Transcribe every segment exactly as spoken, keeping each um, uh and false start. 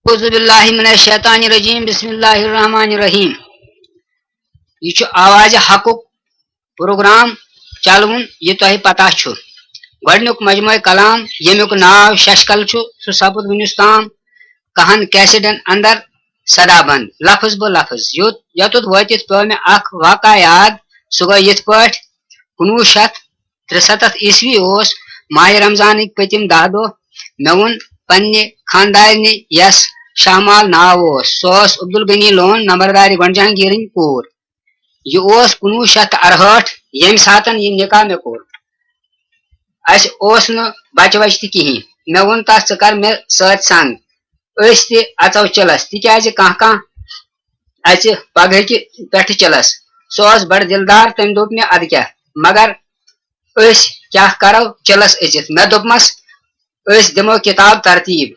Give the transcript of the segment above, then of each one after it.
اعوذ باللہ من الشیطان الرجیم، بسم اللہ الرحمن الرحیم۔ یہ چھُ آواز حقُک پروگرام چلوُن، یہ تۄہہِ پتہ چھُ۔ گۄڈٕنیُک مجموعہ کلام، ییٚمیُک ناو ششکل چھُ، سُہ سپُد وُنیُس تام کہن کیسٹن اندر سدا بند، لفظ بہ لفظ۔ یوٚت، یوٚتتھ وٲتِتھ پیوٚو مےٚ اکھ واقعہ یاد۔ سُہ گوٚو یِتھ پٲٹھۍ، کُنوُہ شیٚتھ ترٛسَتَتھ عیسوی اوس ماہِ رمضانٕکۍ پٔتِم دَہ دۄہ۔ مےٚ ووٚن پننہِ خانٛدارنہِ، یَس شاہ مال ناو اوس، سۄ ٲس عبدالغنی لون نمبردارِ گۄنٛڈ جہانگیٖرٕنۍ کوٗر۔ یہِ اوس کُنوُہ شیٚتھ تہٕ اَرہٲٹھ، ییٚمہِ ساتَن یہِ نکاح مےٚ کوٚر۔ اَسہِ اوس نہٕ بچہٕ وچہٕ تہِ کِہیٖنۍ۔ مےٚ ووٚن تَس، "ژٕ کر مےٚ سۭتۍ سنٛگ، أسۍ تہِ اَژو چِلَس، تِکیٛازِ کانٛہہ کانٛہہ اَژِ پگہٕکہِ پٮ۪ٹھٕ چِلَس۔" سُہ اوس بڑٕ دِلدار، تٔمۍ دوٚپ مےٚ، "اَدٕ کیٛاہ، مگر أسۍ کیٛاہ کرو چِلَس أژِتھ؟" مےٚ دوٚپمَس، "أسۍ دِمو کِتاب ترتیٖب،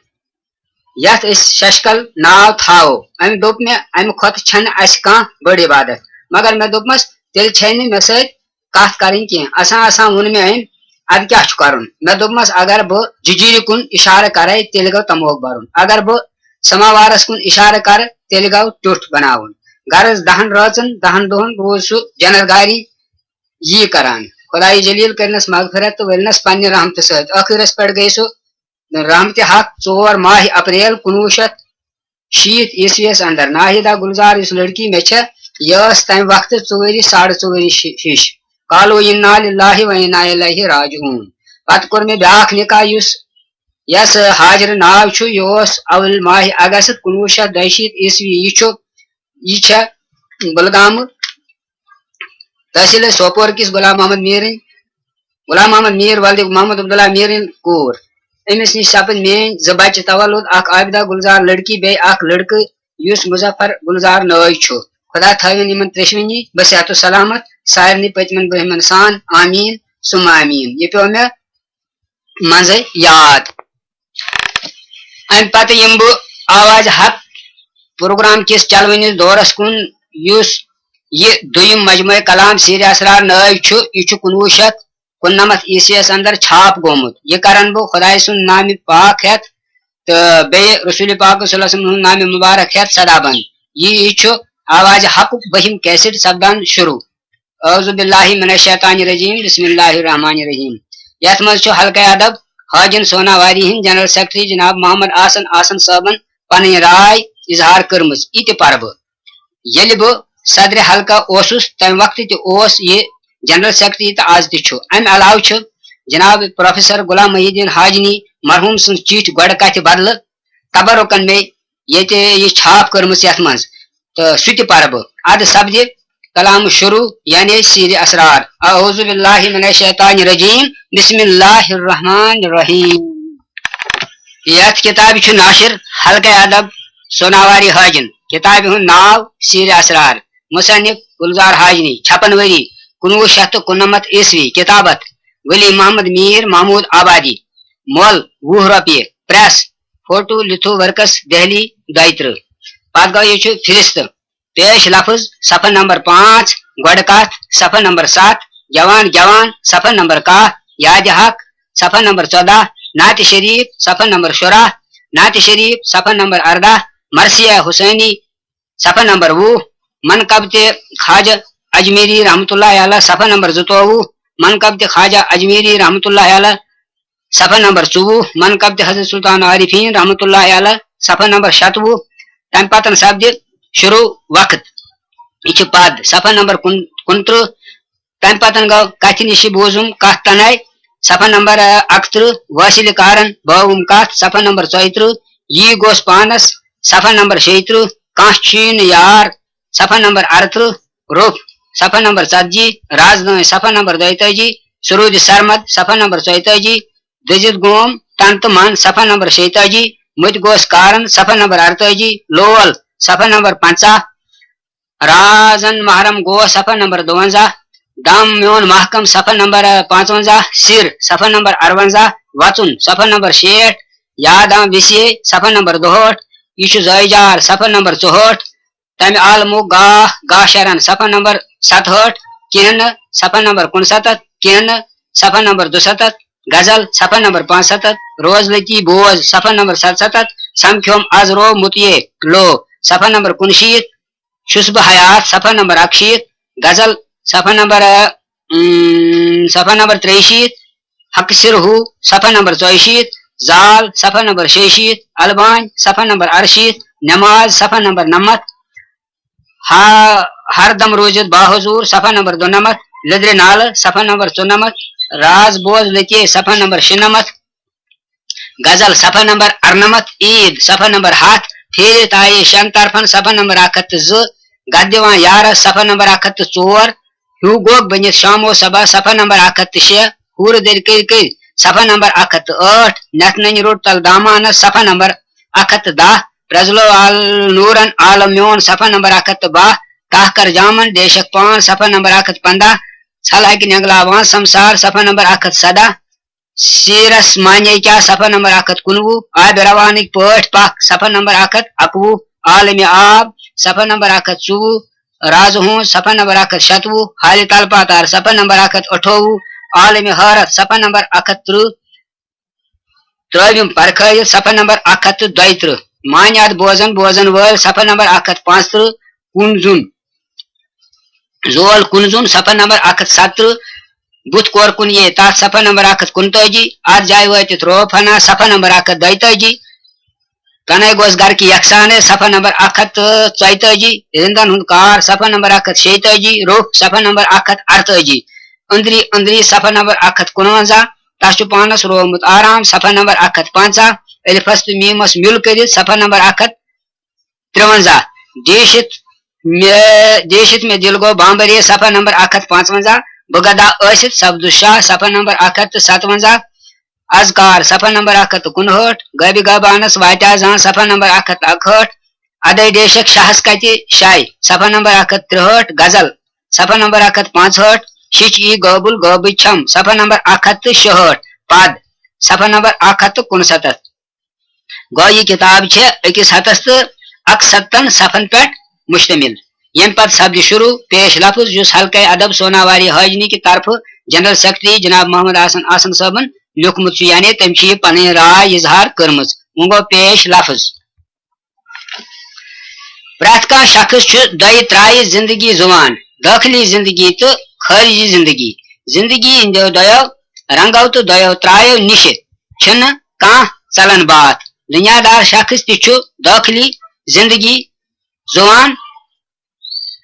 یَتھ أسۍ ششکل ناو تھاوو۔" أمۍ دوٚپ مےٚ، "اَمہِ کھۄتہٕ چھَنہٕ اَسہِ کانٛہہ بٔڑ عبادت۔" مگر مےٚ دوٚپمَس، "تیٚلہِ چھے نہٕ مےٚ سۭتۍ کَتھ کَرٕنۍ کینٛہہ۔" اَسان اَسان ووٚن مےٚ أمۍ، "اَدٕ کیٛاہ چھُ کَرُن؟" مےٚ دوٚپمَس، "اگر بہٕ جِجیٖرِ کُن اِشارٕ کَرَے، تیٚلہِ گوٚو تموک بَرُن۔ اگر بہٕ سماوارَس کُن اِشارٕ کَرٕ، تیٚلہِ گوٚو ٹیوٚٹھ بَناوُن۔" غرض، دَہَن رٲژَن، دَہَن دۄہَن روٗز سُہ جنت گاری یی کران۔ خدایہِ جلیل کٔرنَس مغفرت تہٕ ؤلنَس پننہِ رحمتہٕ سۭتۍ۔ ٲخرس پٮ۪ٹھ گٔے سُہ رحمتِ حق ژور ماہِ اپریل کُنوُہ شیٚتھ شیٖتھ عیسویَس اندر۔ ناہیدہ گلزار یُس لڑکی مےٚ چھےٚ، یہِ ٲس تَمہِ وقتہٕ ژٕ ؤری، ساڑٕ ژٕ ؤری شِ-، ہِش۔ قالوا انا للہ و انا الیہ راجعون۔ پتہٕ کوٚر مےٚ بیٛاکھ نکاح، یُس، یَس حاجرٕ ناو چھُ، یہِ اوس اول ماہِ اگست کُنوُہ شیٚتھ دۄیہِ شیٖتھ عیسوی۔ یہِ چھُ، یہِ چھےٚ بُلگامہٕ تحصیل سوپور کِس غلام محمد میٖرٕنۍ، غلام محمد میٖر ولدِ محمد عبداللہ میٖرٕنۍ کوٗر۔ أمِس نِش سپٕدۍ میٲنۍ زٕ بچہٕ تولد، اکھ عابدہ گلزار لڑکی، بیٚیہِ اکھ لڑکہٕ یُس مظفر گلزار نٲوۍ چھُ۔ خدا تھٲوِن یِمن ترٛیٚشوٕنی بصحت و سلامت سارنٕے پٔتمٮ۪ن برٛونٛہمٮ۪ن سان۔ آمیٖن ثم آمیٖن۔ یہِ پیوٚو مےٚ منٛزے یاد۔ امہِ پتہٕ یِمہٕ بہٕ آواز حق پروگرام کِس چلوٕنِس دورس کُن، یُس یہِ دوٚیِم مجموعہ کلام سیرِ اسرار نٲوۍ چھُ۔ یہِ چھُ کُنوُہ شیٚتھ کُننمتھ عیسویس اندر چھاپ گوٚمُت۔ یہِ کرن بہٕ خدایہِ سُنٛد نامہِ پاک ہٮ۪تھ تہٕ بیٚیہِ رسول پاک صلی اللہ علیہ وسلم ہُنٛد نامہِ مبارک ہٮ۪تھ سدا بند۔ یہِ، یہِ چھُ آواز حقُک بٔہِم کیسٹ سپدان شروع۔ اعوذ باللہ من الشیطان الرجیم، بسم اللہ الرحمن الرحیم۔ یتھ منٛز چھُ حلقہ ادب حاجن سوناواری ہٕنٛدۍ جنرل سیکرٹری جناب محمد آسن آسن صٲبن پنٕنۍ راے اظہار کٔرمٕژ۔ یہِ تہِ پرٕ بہٕ۔ ییٚلہِ بہٕ صدرِ حلقہ اوسُس، تمہِ وقتہٕ تہِ اوس یہِ جنرل سیکرٹری تہٕ از تہِ چھُ۔ امہِ علاوٕ چھُ جناب پروفیسر غلام محی الدین حاجنی مرحوم سٕنٛز چِٹھۍ گۄڈٕ کتھِ بدلہٕ تبرکن مےٚ ییٚتہِ یہِ چھاپ کٔرمٕژ یتھ منٛز، تہٕ سُہ تہِ پرٕ بہٕ۔ ادٕ سپدِ کلام شروع، یعنی سیرِ اسرار۔ اعوذ باللہ من الشیطان الرجیم، بسم اللہ الرحمن الرحیم۔ یتھ کتابہِ چھُ ناشر حلقہ ادب سوناواری حاجن۔ کتابہِ ہُنٛد ناو سیرِ اسرار۔ مصنف گلزار حاجنی۔ چھپن ؤری کُنوُہ شیٚتھ تہٕ کُننمتھ عیسوی۔ کتابت ولی محمد میر محمود آبادی۔ مۄل وُہ رۄپیہِ۔ پریس فوٹو لتھو ورکس، دہلی، دۄیہِ ترٕٛہ۔ پتہٕ گوٚو یہِ چھُ فہرست۔ پیش لفظ، صفحہ نمبر پانٛژھ، گۄڈٕ کتھ، صفحہ نمبر ستھ، جوان جوان، صفحہ نمبر کاہ، یادِ حق، صفحہ نمبر ژۄداہ، نعت شریف، صفحہ نمبر شُراہ، نعت شریف، صفحہ نمبر ارداہ، مرثیہ حسینی، صفحہ نمبر وُہ، منقبتِ خواجہ اجمیری رحمۃ اللہ علیہ، صفحہ نمبر زٕتووُہ، منقبتِ خواجہ اجمیری رحمۃ اللہ علیہ، صفحہ نمبر ژوٚوُہ، منقبتِ حضرت سلطان عارفین رحمۃ اللہ علیہ، صفحہ نمبر شتوُہ۔ تمہِ پتن سپدِ شروع وقت، یہِ چھُ پد، صفحہ نمبر کُن-، کُنترٕہ۔ تمہِ پتن گوٚو کتھِ نِشہِ بوٗزُم کتھ تنَے، صفحہ نمبر، آ، اکترٕہ۔ وٲصِلہِ کارن بٲوُم کتھ، صفحہ نمبر ژۄیہِ ترٕٛہ۔ یی گوٚژھ پانس، صفحہ نمبر شیٚیہِ ترٕٛہ۔ کانٛہہ چھُے نہٕ یار، صفحہ نمبر ارترٕٛہ۔ روٚف، صفحہ نمبر ژتجی۔ رازدٲنۍ، صفحہ نمبر دۄیتٲجی۔ سرودِ سرمد، صفحہ نمبر ژۄیتٲجی۔ دٔزِتھ گوم تن تہٕ من، صفحہ نمبر شیٚیتٲجی۔ مٔتۍ گوس کارن، صفحہ نمبر ارتٲجی۔ لول، صفحہ نمبر پنژاہ۔ رازن محرم گوس، صفحہ نمبر دُونزہ۔ دم میون محکم، صفحہ نمبر، آ، پانٛژونزہ۔ سِر، صفحہ نمبر ارونزہ۔ وژُن، صفحہ نمبر شیٹھ۔ یاداں وِسے، صفحہ نمبر دُہٲٹھ۔ یہِ چھُ زٲوِجار، صفحہ نمبر ژُہٲٹھ۔ تمہِ عالمُک گاہ، گاہ شرن، صفحہ نمبر ستہٲٹھ۔ کینٛہہ نہٕ، صفحہ نمبر کُنستتھ۔ کینٛہہ نہٕ، صفحہ نمبر دُستتھ۔ غزل، صفحہ نمبر پانٛژستتھ۔ روز لتی بوز، صفحہ نمبر ستستتھ۔ سمکھیوم از رو مطیع لو، صفحہ نمبر کُنشیٖتھ، چھُس بہٕ حیات، صفحہ نمبر اکشیٖتھ، غزل، صفحہ نمبر، اۭں، صفحہ نمبر ترٛیہِ شیٖتھ، حق سر ہو، صفحہ نمبر ژۄیہِ شیٖتھ، زال، صفحہ نمبر شیٚیہِ شیٖتھ، البانۍ، صفحہ نمبر اَرٕشیٖتھ، نماز، صفحہ نمبر نَمَتھ، ہا-، ہر دم روٗزِتھ باحضوٗر، صفحہ نمبر دُنَمَتھ، لیٚدرِ نالہٕ، صفحہ نمبر ژُنَمَتھ، راز بوز لٔتے، صفحہ نمبر شُنَمَتھ، غزل، صفحہ نمبر اَرنَمَتھ، عیٖد، صفحہ نمبر ہَتھ، پھیٖرِتھ آیے شٮ۪ن طرفن، صفحہ نمبر اَکھ ہَتھ تہٕ زٕ، گَتھ دِوان یارس، صفحہ نمبر اَکھ ہَتھ تہٕ ژور، ہیوٗ گوٚگ بٔنِتھ شام و صبا، صفحہ نمبر اَکھ ہَتھ تہٕ شےٚ، حورٕ دٔرۍ کٔرۍ کٔرۍ، صفحہ نمبر اَکھ ہَتھ تہٕ ٲٹھ، نٮ۪تھ نٔنۍ روٚٹ تل دامانس، صفحہ نمبر اَکھ ہَتھ تہٕ دَہ، پرٛزلو آل نوٗرن عالم میون، صفحہ نمبر اَکھ ہَتھ تہٕ باہ، کاہ کر جامن ڈیشک پان، صفحہ نمبر اَکھ ہَتھ پنٛداہ، ژھل اکہِ نٮ۪نٛگلاوان سمسار، صفحہ نمبر اَکھ ہَتھ سَداہ، سیرس معنی کیا، صفحہ نمبر اَکھ ہَتھ کُنوُہ، آبِ روانٕکۍ پٲٹھۍ پکھ، صفحہ نمبر اَکھ ہَتھ اَکوُہ، عالمِ آب، صفحہ نمبر اَکھ ہَتھ ژوٚوُہ، راز ہُنٛد، صفحہ نمبر اَکھ ہَتھ شَتوُہ، حالِ تلپاتار، صفحہ نمبر اَکھ ہَتھ اَٹھووُہ، عالمِ حٲرتھ، صفحہ نمبر اَکھ ہَتھ ترٕٛہ، ترٛٲوِم پرکھٲوِتھ، صفحہ نمبر اَکھ ہَتھ تہٕ دۄیہِ ترٕٛہ، معنیات بوزن بوزن وٲلۍ، صفحہ نمبر اَکھ ہَتھ پانٛژھ ترٕٛہ، کُن زُن، زول کُن زُن، صفحہ نمبر اَکھ ہَتھ ستہٕ ترٕٛہ، بُتھ کور کُن یے، تَتھ صفحہ نمبر اَکھ ہَتھ کُنتٲجی، اَتھ جایہِ وٲتِتھ رو فنا، صفحہ نمبر اَکھ ہَتھ دۄیتٲجی، کنے گوس گرٕ کہِ یکسانے، صفحہ نمبر اَکھ ہَتھ تہٕ ژۄیتٲجی، رندن ہُنٛد کار، صفحہ نمبر اَکھ ہَتھ شیٚیتٲجی، روٚف، صفحہ نمبر اَکھ ہَتھ اَرتٲجی، أنٛدری أنٛدری، صفحہ نمبر اَکھ ہَتھ کُنوَنزاہ، تَس چھُ پانس روومُت آرام، صفحہ نمبر اَکھ ہَتھ پنٛژاہ، الفس تہٕ میٖمس میُل کٔرِتھ، صفحہ نمبر اَکھ ہَتھ ترٛوَنزاہ، دیشت مےٚ، دیشت مےٚ دِل گوٚو بامبرے، صفحہ نمبر اَکھ ہَتھ پانٛژوَنزاہ، بہٕ گدا ٲسِتھ سبدُ شاہ، صفحہ نمبر اَکھ ہَتھ تہٕ سَتوَنزاہ، اذکار، صفحہ نمبر اَکھ ہَتھ تہٕ کُنہٲٹھ، غٲبِ غٲبانس واتیازان، صفحہ نمبر اَکھ ہَتھ تہٕ اَکہٲٹھ، ادے ڈیشک شاہس کتہِ شاے، صفحہ نمبر اَکھ ہَتھ ترٛہٲٹھ، غزل، صفحہ نمبر اَکھ ہَتھ پانٛژہٲٹھ، شِچ ای غٲبُل غٲبٕچ چھم، صفحہ نمبر اَکھ ہَتھ تہٕ شُہٲٹھ، پد، صفحہ نمبر اَکھ ہَتھ تہٕ کُنسَتتھ۔ گوٚو یہِ کِتاب چھےٚ أکِس ہَتَس تہٕ اَکسَتَتھ صفحن پٮ۪ٹھ مشتمل۔ ییٚمہِ پتہٕ سپدِ شروع پیش لفظ، یُس حلقہ ادب سوناواری حاجنی کہِ طرفہٕ جنرل سیکرٹری جناب محمد حسن آسن صٲبن لیوٗکھمُت چھُ، یعنی تٔمۍ چھِ یہِ پنٕنۍ راے اظہار کٔرمٕژ۔ وۄنۍ گوٚو پیش لفظ۔ پرٛٮ۪تھ کانٛہہ شخص چھُ دۄیہِ ترٛایہِ زندگی زُوان، دٲخلی زندگی تہٕ خارجی زندگی۔ زندگی ہٕنٛدیو دۄیو رنگو تہٕ دۄیو ترٛایو نِشہِ چھِنہٕ کانٛہہ ژلن باتھ۔ دُنیا دار شخص تہِ چھُ دٲخلی زندگی زُوان،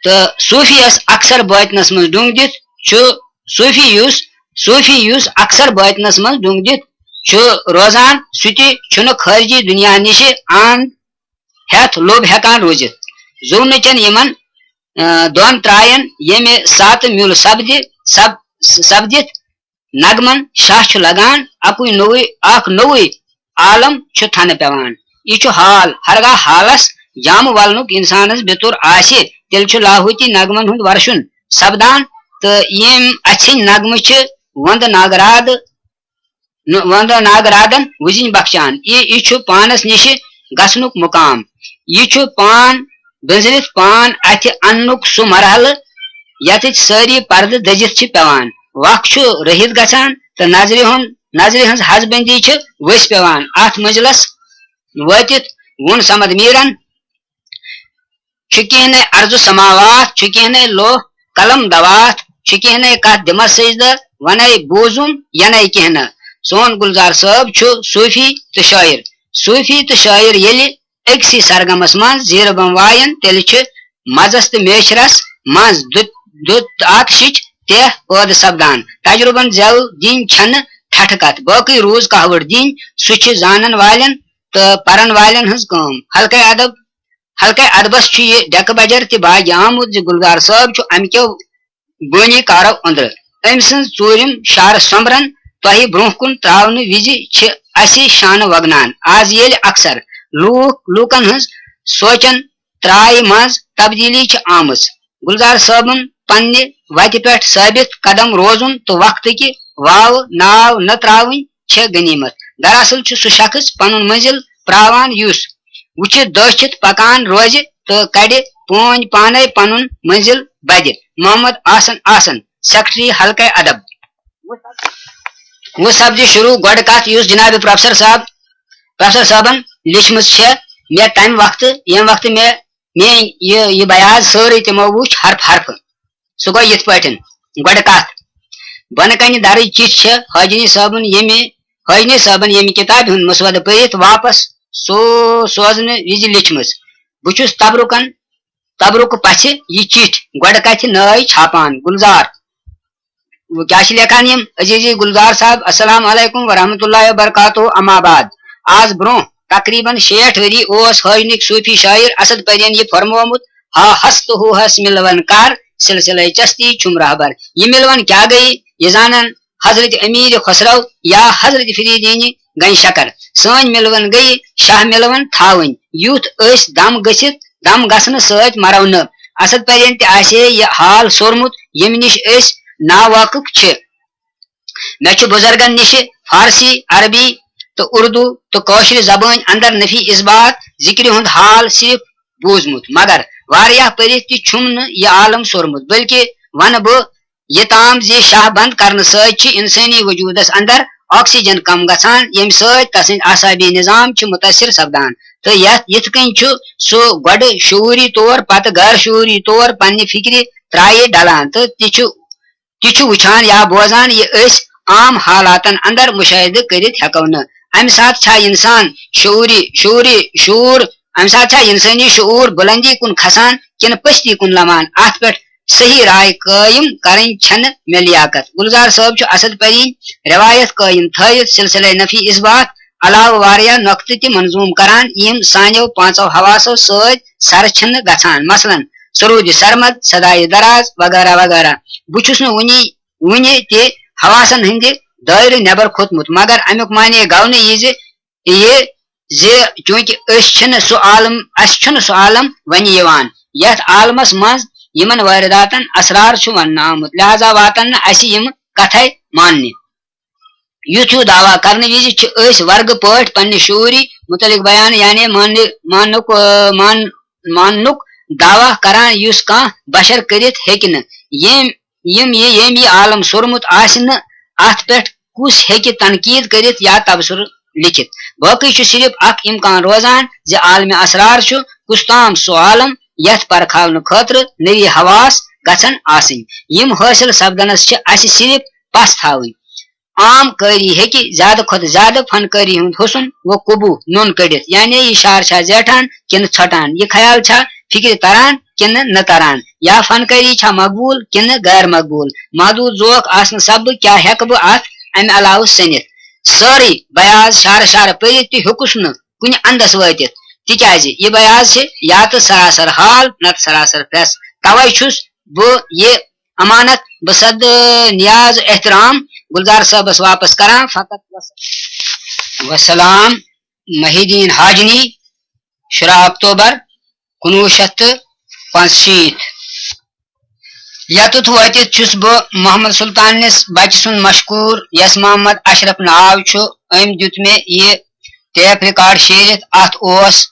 تہٕ صوٗفی یس اکثر باطنس منٛز ڈوٗنگ دِتھ چھُ، صوٗفی یُس، صوٗفی یُس اکثر باطنس منٛز ڈوٗنگ دِتھ چھُ روزان، سُہ تہِ چھُنہٕ خارجی دُنیا نِشہِ اند ہٮ۪تھ لوٚب ہٮ۪کان روٗزِتھ۔ زُونہٕ چٮ۪ن یِمن، آ، دۄن ترٛاین ییٚمہِ ساتہٕ میُل سپدِ، سپ-، سپدِتھ نغمن شاہ چھُ لگان، اَکُے نوٚوُے، اکھ نوٚوُے عالم چھُ تھنہٕ پٮ۪وان۔ یہِ چھُ حال، ہرگاہ حالس جامہٕ ولنُک اِنسانس بیتُر آسہِ، تیٚلہِ چھُ لاہوتی نغمن ہُنٛد ورشُن سپدان، تہٕ یِم اَژھِنۍ نغمہٕ چھِ وندٕ ناگرادٕ، نہٕ وندٕ ناگرادن وُزِنۍ بخشان۔ یہِ، یہِ چھُ پانس نِشہِ گژھنُک مُقام۔ یہِ چھُ پان بٔنزرِتھ پان اَتھِ اننُک سُہ مرحلہٕ، یتٕچ سٲری پردٕ دٔزِتھ چھِ پٮ۪وان۔ وق چھُ رٔہِتھ گژھان تہٕ نظرِ ہُنٛد، نظرِ ہٕنٛز حسبندی چھِ ؤسۍ پٮ۪وان۔ اَتھ منزلس وٲتِتھ ووٚن صمد میٖرن، چھُ کینٛہہ نے عرض و سماوات، چھُ کینٛہہ نے لوہ قلم دوات، چھُ کینٛہہ نے کتھ دِمس سجدٕ، ونے بوٗزُم ینَے کینٛہہ نہٕ۔ سون گلزار صٲب چھُ صوٗفی تہٕ شٲعر۔ صوٗفی تہٕ شٲعر ییٚلہِ أکسٕے سرگمس منٛز زیٖرٕ بم وایَن، تیٚلہِ چھِ مزس تہٕ میچھرس منٛز دُت، دُت آتشِچ تہ پٲدٕ سپدان۔ تجربن زٮ۪و دِنۍ چھنہٕ ٹھٹھٕ کتھ، باقٕے روٗز کہوٕڑ دِنۍ، سُہ چھِ زانن والٮ۪ن تہٕ پرن والٮ۪ن ہٕنٛز کٲم۔ حلقہ ادب، حلقہ ادبس چھُ یہِ ڈیکہٕ بجر تہِ باگہِ آمُت زِ گلزار صٲب چھُ امہِ کیو بٲنی کارو أنٛدرٕ۔ أمۍ سٕنٛز ژوٗرِم شعر سۄمبرن تۄہہِ برٛونٛہہ کُن ترٛاونہٕ وِزِ چھِ اسہِ شانہٕ وگنان۔ از ییٚلہِ اکثر لوٗکھ، لوٗکن ہٕنٛز سونچن ترٛایہِ منٛز تبدیٖلی چھِ آمٕژ، گلزار صٲبُن پننہِ وتہِ پٮ۪ٹھ ثٲبت قدم روزُن تہٕ وقتہٕ کہِ واوٕ ناو نہ ترٛاوٕنۍ چھےٚ غنیمت۔ دراصل چھُ سُہ شخص پنُن منزل پراوان یُس وُچھِتھ دٲچھِتھ پکان روزِ تہٕ کڑِ پٲنۍ پانے پنُن منزل بدِ۔ محمد آسن آسن، سیکرٹری حلقہ ادب۔ وۄنۍ سپدِ شروع گۄڈٕ کتھ یُس جناب پروفیسر صاحب پروفیسر صٲبن لیچھمٕژ چھےٚ مےٚ تمہِ وقتہٕ، ییٚمہِ وقتہٕ مےٚ میٲنۍ یہِ، یہِ بیاض سٲرٕے تِمو وُچھ حرف حرفہٕ۔ سُہ گوٚو یِتھ پٲٹھۍ، گۄڈٕ کتھ، بۄنہٕ کنہِ درٕج چِٹھۍ چھےٚ حاجنی صٲبُن ییٚمہِ، حاجنی صٲبن ییٚمہِ کِتابہِ ہُنٛد مسودٕ پٔرِتھ واپس سو-، سوزنہٕ وِزِ لیچھمٕژ۔ بہٕ چھُس تبرُکن، تبرُک پژھِ یہِ چِٹھۍ گۄڈٕ کتھِ نٲے چھاپان۔ گُلزار، وۄنۍ کیٛاہ چھِ لیکھان یِم؟ عزیزی گُلزار صاحب، السلام علیکم ورحمۃ اللہ وبرکاتہ۔ اما بعد، آز برونٛہہ تقریباً شیٹھ ؤری اوس حٲجنٕکۍ صوٗفی شٲعر اسد پرین یہِ فرمومُت، ہا ہست ہو ہس ملون کر، سلسلہ چستی چھُم رہبر۔ یہِ ملون کیٛاہ گٔیہِ، یہِ زانن حضرت امیر خسرو یا حضرت فریدین گنج شکر۔ سٲنۍ ملون گٔیہِ شاہ ملون تھاوٕنۍ، یُتھ أسۍ دم گٔژھِتھ، دم گژھنہٕ سۭتۍ مرو نہٕ۔ اسد پرین تہِ آسہِ ہے یہِ حال سورمُت، ییٚمہِ نِش أسۍ ناواقف چھِ۔ مےٚ چھُ بُزرگن نِشہِ فارسی، عربی تہٕ اردو تہٕ کٲشرِ زبٲنۍ اندر نفی اثبات ذکرِ ہُنٛد حال صرف بوٗزمُت، مگر واریاہ پٔرِتھ تہِ چھُم نہٕ یہِ عالم سورمُت، بلکہِ ونہٕ بہٕ یہِ تام زِ شاہ بند کرنہٕ سۭتۍ چھِ انسٲنی وجودس اندر آکسیجن کم گژھان، ییٚمہِ سۭتۍ تسٕنٛدۍ اعصابی نظام چھِ مُتٲثر سپدان، تہٕ یتھ، یِتھ کٔنۍ چھُ سُہ گۄڈٕ شعوٗری طور پتہٕ غٲر شعوٗری طور پننہِ فکرِ ترایہِ ڈلان، تہٕ تہِ چھُ تہِ چھُ وُچھان یا بوزان، یہِ أسۍ عام حالاتن اندر مشاہدٕ کٔرِتھ ہٮ۪کو نہٕ۔ امہِ ساتہٕ چھا انسان شعوری، شعوری، شعور، امہِ ساتہٕ چھا انسٲنی شعور بلندی کُن کھسان کِنہٕ پستی کُن لمان؟ اتھ پٮ۪ٹھ صحیح راے قٲیم کرٕنۍ چھنہٕ مےٚ لیاقت۔ گلزار صٲب چھُ اسد پری روایت قٲیم تھٲوِتھ سلسلہ نفی اثبات علاوٕ واریاہ نۄقطہٕ تہِ منظوم کران، یِم سانیو پانٛژو حواسو سۭتۍ سرٕ چھِنہٕ گژھان، مثلاً سرود سرمد، صدایہِ دراز وغیرہ وغیرہ۔ بہٕ چھُس نہٕ وُنی، وُنہِ تہِ حواسن ہٕنٛدِ دٲیرٕ نٮ۪بر کھوٚتمُت، مگر امیُک معنی گوٚو نہٕ یہِ زِ، یہِ زِ چونکہ أسۍ چھِنہٕ سُہ عالم، اسہِ چھُنہٕ سُہ عالم وۄنۍ یِوان، یتھ عالمس منٛز یِمن وارداتن اسرار چھُ وننہٕ آمُت، لہذا واتن نہٕ اسہِ یِم کتھے ماننہِ۔ یُتھ ہیوٗ دعویٰ کرنہٕ وِزِ چھِ أسۍ ورگہٕ پٲٹھۍ پننہِ شعوٗری متعلق بیان، یعنی ماننہِ، ماننُک، آ، مان-، ماننُک دعویٰ کران، یُس کانٛہہ بشر کٔرِتھ ہیٚکہِ نہٕ۔ ییٚمۍ، یِم یہِ، ییٚمۍ یہِ عالم سوٚرمُت آسہِ نہٕ، اتھ پٮ۪ٹھ کُس ہیٚکہِ تنقید کٔرِتھ یا تبصرٕ لیکھِتھ؟ باقٕے چھُ صرف اکھ امکان روزان زِ عالمِ اسرار چھُ کُس تام سُہ عالم، یتھ پرکھاونہٕ خٲطرٕ نٔوی حواس گژھن آسٕنۍ۔ یِم حٲصِل سپدنس چھِ اسہِ صرف پژھ تھاوٕنۍ۔ عام قٲری ہیٚکہِ زیادٕ کھۄتہٕ زیادٕ فنکٲری ہُنٛد حُسن و قبوٗ نوٚن کٔڑِتھ، یعنی یہِ شعر چھا زیٹھان کِنہٕ ژھۄٹان، یہِ خیال چھا فِکرِ تران کِنہٕ نہٕ تران، یا فنکٲری چھا مقبوٗل کِنہٕ غٲر مقبوٗل۔ محدوٗد ذوق آسنہٕ سببہٕ کیٛاہ ہٮ۪کہٕ بہٕ اتھ امہِ علاوٕ سٔنِتھ؟ سٲرٕے بیاض شعرٕ شعرٕ پٔرِتھ تہِ ہیوٚکُس نہٕ کُنہِ اندس وٲتِتھ، تِکیازِ یہِ بیاض چھِ یا تہٕ سراسر حال، نتہٕ سراسر پھرٛس۔ توے چھُس بہٕ یہِ امانت بصد نیاز و احترام گلزار صٲبس واپس کران۔ فقط وس-، وسلام، محی الدین حاجنی، شُراہ اکتوبر کُنوُہ شیٚتھ تہٕ پانٛژشیٖتھ۔ یتُتھ وٲتِتھ چھُس بہٕ محمد سلطانس بچہٕ سُنٛد مشکوٗر، یس محمد اشرف ناو چھُ۔ أمۍ دیُت مےٚ یہِ ٹیپ ریکارڈ شیرِتھ۔ اتھ اوس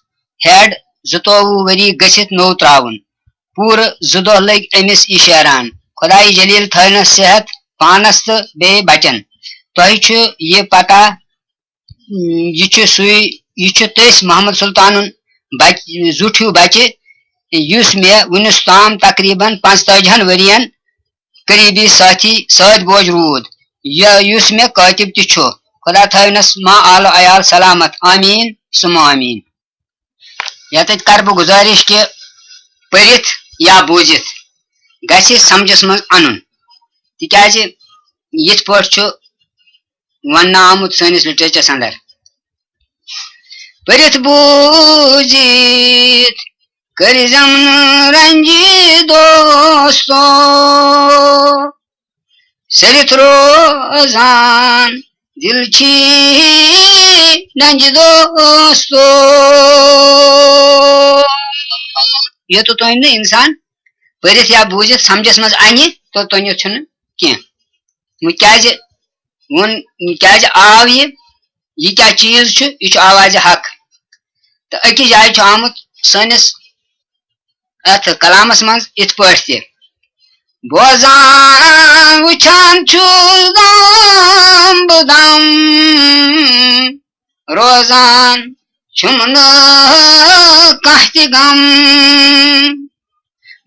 ہیڈ زٕتووُہ ؤری گٔژھِتھ نوٚو ترٛاوُن۔ پوٗرٕ زٕ دۄہ لٔگۍ أمِس یہِ شیران۔ خۄدایہِ جلیل تھٲینس صحت پانس تہٕ بیٚیہِ بچن۔ تۄہہِ چھُ یہِ پتہ، یہِ چھُ سُے، یہِ چھُ تٔسۍ محمد سلطانُن بچ-، زُٹھ ہیوٗ بچہِ، یُس مےٚ وُنِس تام تقریباً پانٛژتٲجِہن ؤرین قریبی ساتھی سۭتۍ بوج روٗد، یہِ، یُس مےٚ کٲتِب تہِ چھُ۔ خدا تھٲوِنس ما آل و عیال سلامت۔ آمین ثم آمین۔ یتتھ کرٕ بہٕ گزارش کہِ پٔرِتھ یا بوٗزِتھ گژھِ سمجھس منٛز انُن، تِکیازِ یِتھ پٲٹھۍ چھُ وننہٕ آمُت سٲنِس لٹریچرس اندر، پٔرِتھ بوٗزِتھ کٔرزٮ۪م نہٕ رنجہِ دوستو، سٔرِتھ روزان دِل چھی ننجہِ دوستو۔ یوٚتتھ تام نہٕ انسان پٔرِتھ یا بوٗزِتھ سمجھس منٛز انہِ، توٚتام چھُنہٕ کینٛہہ۔ وۄنۍ کیازِ ووٚن، کیازِ آو یہِ؟ یہِ کیٛاہ چیٖز چھُ؟ یہِ چھُ آوازِ حق۔ تہٕ أکِس جایہِ چھُ آمُت سٲنِس اَتھ کلامَس منٛز یِتھ پٲٹھۍ تہِ، بوزان وٕچھان چھُس دم بہٕ دم، روزان چھُم نہٕ کانٛہہ تہِ غم۔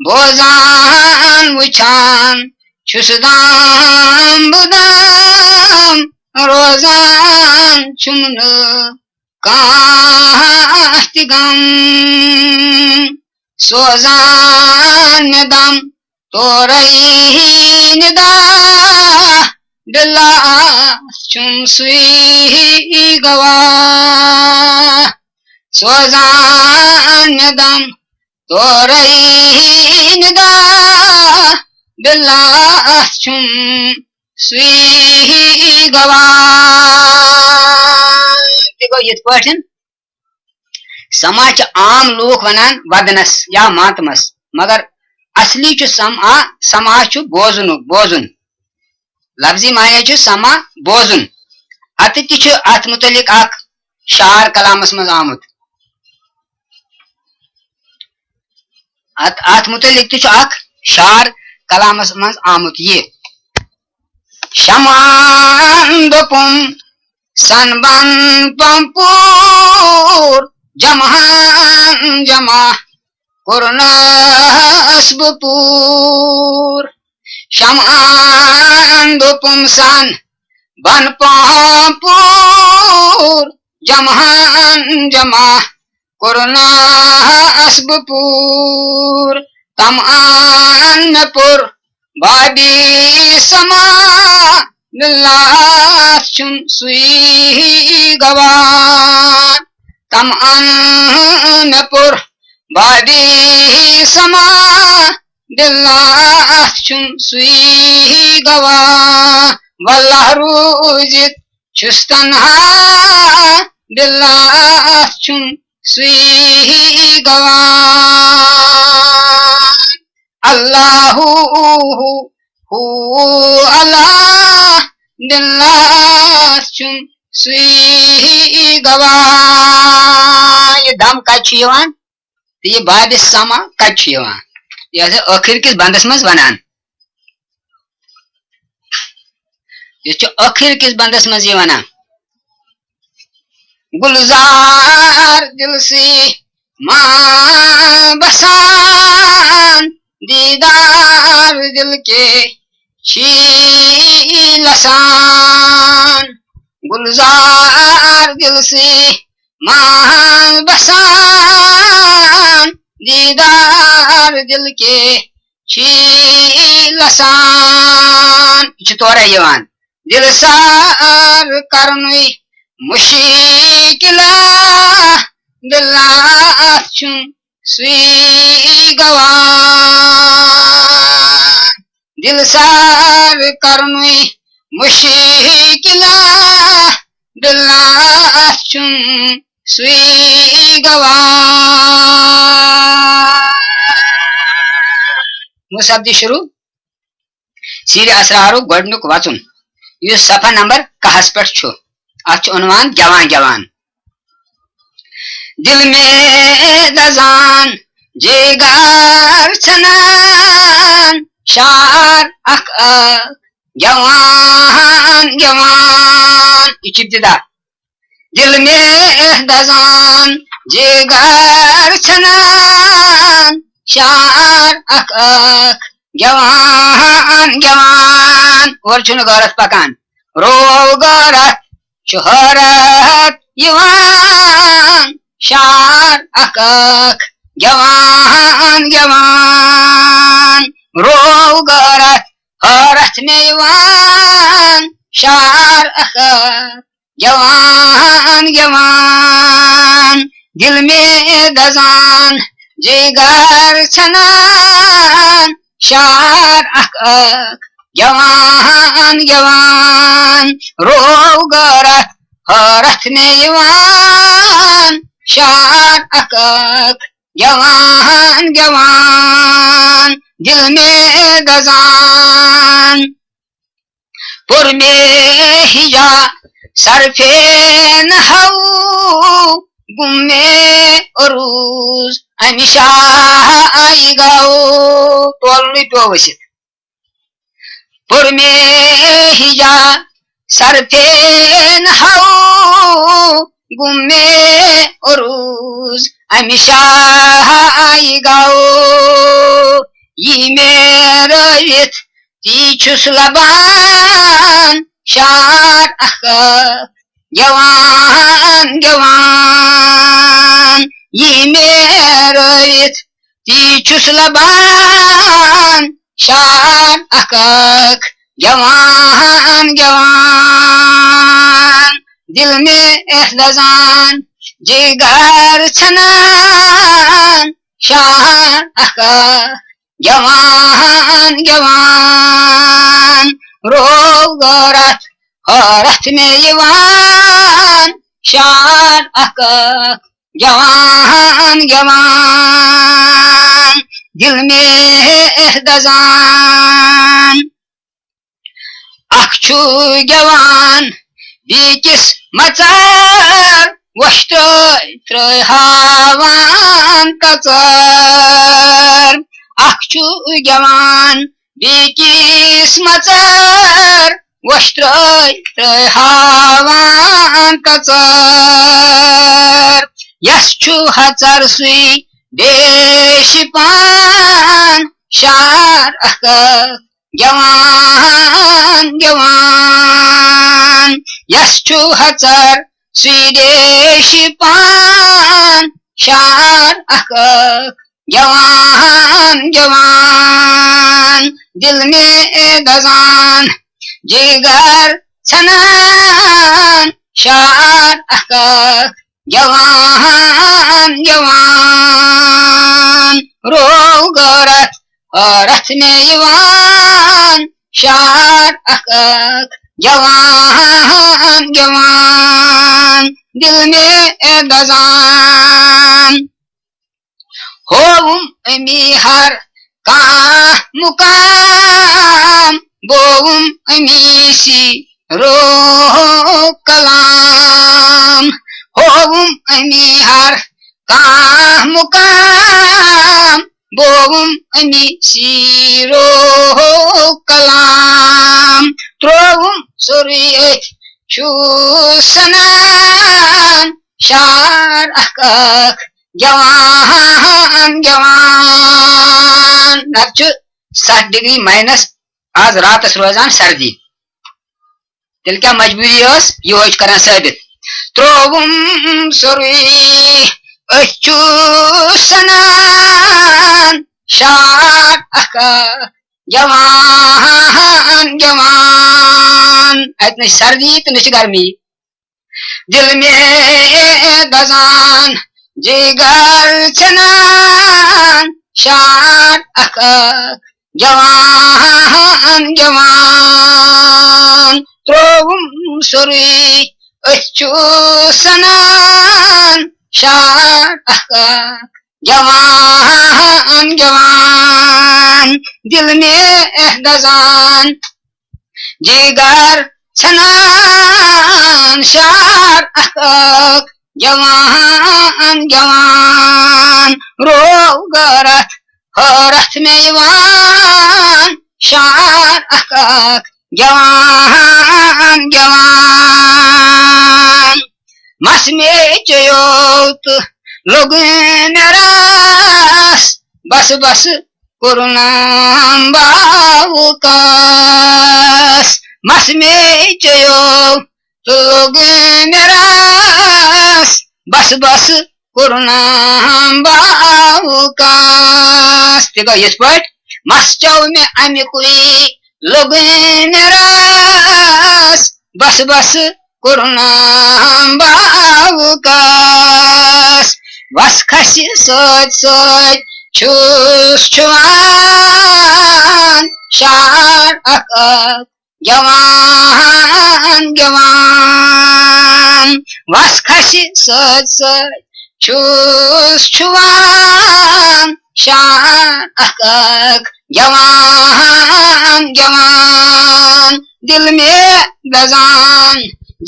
بوزان وٕچھان چھُس دام بہٕ دام، روزان چھُم نہٕ کانٛہہ تہِ غم۔ سوزان مےٚ دم تورے ندا، بِلاس چھُم سُے گواہ۔ سوزان مےٚ دم تورے ندا، بِلاس چھُم سُے گواہ۔ تہِ گوٚو یِتھ پٲٹھۍ، سما چھِ عام لوٗکھ وَنان وَدنَس یا ماتمَس، مگر اصلی چھُ سما، سما چھُ بوزنُک، بوزُن۔ لفظی معنی چھُ سما بوزُن۔ اَتہِ تہِ چھُ اَتھ مُتعلِق اَکھ شعر کلامَس منٛز آمُت۔ اَتھ، اَتھ مُتعلِق تہِ چھُ اَکھ شعر کلامَس منٛز آمُت یہِ۔ شمعن دوٚپُم سن بن پمپور، جمعن جمع کوٚرنس بہٕ پوٗر۔ شمعن دوٚپُم سن بن پمپور، جمعن جمع کوٚرنس بہٕ پوٗر۔ طمعن مےٚ پوٚر بابی سما، بِلاس چھُم سُے گواہ۔ طمعن مےٚ پوٚر بابی سما، بِلاس چھُم سُے گواہ۔ واللہ روٗزِتھ چھُس تنہا، بِلاس چھُم سُے گواہ۔ اللہ ہو اللہ، بِلاس چھُم سُے گواہ۔ یہِ دم کتہِ چھُ یِوان؟ تہٕ یہِ بابِ سما کتہِ چھُ یِوان؟ یہِ ہسا ٲخٕر کِس بندس منٛز ونان۔ یہِ چھُ ٲخٕر کِس بندس منٛز یہِ ونان۔ گُلزار دِلسٕے ما بسان، دیٖدار دِل کے چھی لسان۔ گُلزار دِلسٕے ما بسان، دیٖدار دِل کے چھی لسان۔ یہِ چھُ تورے یِوان۔ دِل سار کرنُے مُشکِلا، بِلاس چھُم سُے گواہ۔ دِل سار کرنُے مُشکِلا، بِلاس چھُم سُے گواہ۔ مُصحف دِ شروع۔ سیرِ اسرارُک گۄڈٕنیُک وژُن، یُس صفحہ نمبر کاہس پٮ۪ٹھ چھُ۔ اتھ چھُ عنوان گٮ۪وان گٮ۪وان۔ دِل مےٚ دزان، جیگر ژھٮ۪نان، شعر اکھ اکھ گٮ۪وان گٮ۪وان۔ یہِ چھُ ابتدا۔ دِل مےٚ دزان، جیگر ژھٮ۪نان، شعر اکھ اکھ گٮ۪وان گٮ۪وان۔ اورٕ چھُنہٕ غٲرت پکان۔ روو غٲرت چھُ حٲرت یِوان، شعر اکھ اکھ گٮ۪وان گٮ۪وان۔ روو غٲرت حٲرت مےٚ یِوان، شعر اکھ اکھ گٮ۪وان گٮ۪وان۔ دِل مےٚ دزان، جیگر ژھٮ۪نان، شعر اکھ اکھ گٮ۪وان گٮ۪وان۔ روو غٲرت حٲرت مےٚ یِوان، شعر اکھ اکھ گٮ۪وان گٮ۪وان۔ دِل مےٚ دزان۔ پوٚر مےٚ ہِجا سرفے نحو، گوٚم مےٚ عروض اَمہِ شایہِ گو۔ تولنُے پیوٚو ؤسِتھ۔ پوٚر مےٚ ہِجا سرفے نحو، گُم مےٚ عروض امہِ شاہہِ گو۔ یی مےٚ رٲوِتھ تی چھُس لبان شار اکھ اکھ گٮ۪وان گٮ۪وان۔ یی مےٚ رٲوِتھ تی چھُس لبان شار اکھ اکھ گٮ۪وان گٮ۪وان۔ دِل مےٚ دَزان، جِگر ژھٮ۪نان شار اکھ اکھ گٮ۪وان گٮ۪وان۔ روو غٲرتھ حٲرتھ مےٚ یِوان شار اکھ اکھ گٮ۪وان گٮ۪وان۔ دِل مےٚ دَزان، اکھ چھُ گٮ۪وان بیٚکِس مژر، وۄشترٲے ترٲے ہاوان تژر۔ اکھ چھُ گٮ۪وان بیٚکِس مژر، وۄشترٲے ترٲے ہاوان تژر۔ یس چھُ ہژر سُے ریشہِ پان شار اکھ اکھ گٮ۪وان گٮ۪وان۔ یس چھُ ہژر سُے ریشہِ پان شار اکھ اکھ گٮ۪وان گٮ۪وان۔ دِل مےٚ دَزان، جِگر ژھٮ۪نان شار اکھ اکھ گٮ۪وان گٮ۪وان۔ روو غٲرتھ حٲرتھ مےٚ یِوان شار اکھ اکھ گٮ۪وان گٮ۪وان۔ دِل مےٚ دَزان، ہووُم أمی ہر کانٛہہ مُقام، بووُم أمی سی روح کلام۔ ہووُم أمی ہر کانٛہہ مُقام، بووُم أمی سی روح کلام۔ ترووُم سورُے أتھۍ چھُ سنان شار اکھ اکھ گٮ۪وان گٮ۪وان۔ نتہٕ چھُ ستھ ڈگری ماینس آز راتس روزان سردی۔ تیٚلہِ کیٛاہ مجبوٗری ٲس؟ یِہوے چھُ کران ثٲبت۔ ترووُم سورُے أتھۍ چھُ سنان شار اکھ اکھ گٮ۪وان گٮ۪وان۔ اتہِ نہ چھِ سردی تہٕ نہ چھِ گرمی۔ دِل مےٚ دَزان، جِگر ژھٮ۪نان شار اکھ اکھ گٮ۪وان گٮ۪وان۔ ترووُم سورُے أتھۍ چھُ سنان شار اکھ اکھ گٮ۪وان گٮ۪وان۔ دِل مےٚ دَزان، جِگر ژھٮ۪نان شار اکھ اکھ گٮ۪وان گٮ۪وان۔ روو غٲرتھ حٲرتھ مےٚ یِوان شار اکھ اکھ گٮ۪وان گٮ۪وان۔ مس مےٚ چیٚیو تہٕ لوٚگ مےٚ رس، بس بس کوٚرُن باوُکس۔ مس مےٚ چیٚیو تہٕ لوٚگ مےٚ رس، بس بس کوٚرُن باوُکس۔ تہِ گوٚو یِتھ پٲٹھۍ، مس چیٚو مےٚ اَمہِ کُے لوٚگ مےٚ رس، بس بس کوٚرُن باوُکس۔ وس کھسہِ سۭتۍ سۭتۍ چھُس چھُوان شار اکھ اکھ گٮ۪وان گٮ۪وان۔ وس کھسہِ سۭتۍ سۭتۍ چھُس چھُوان شار اکھ اکھ گٮ۪وان گٮ۪وان۔ دِل مےٚ دَزان،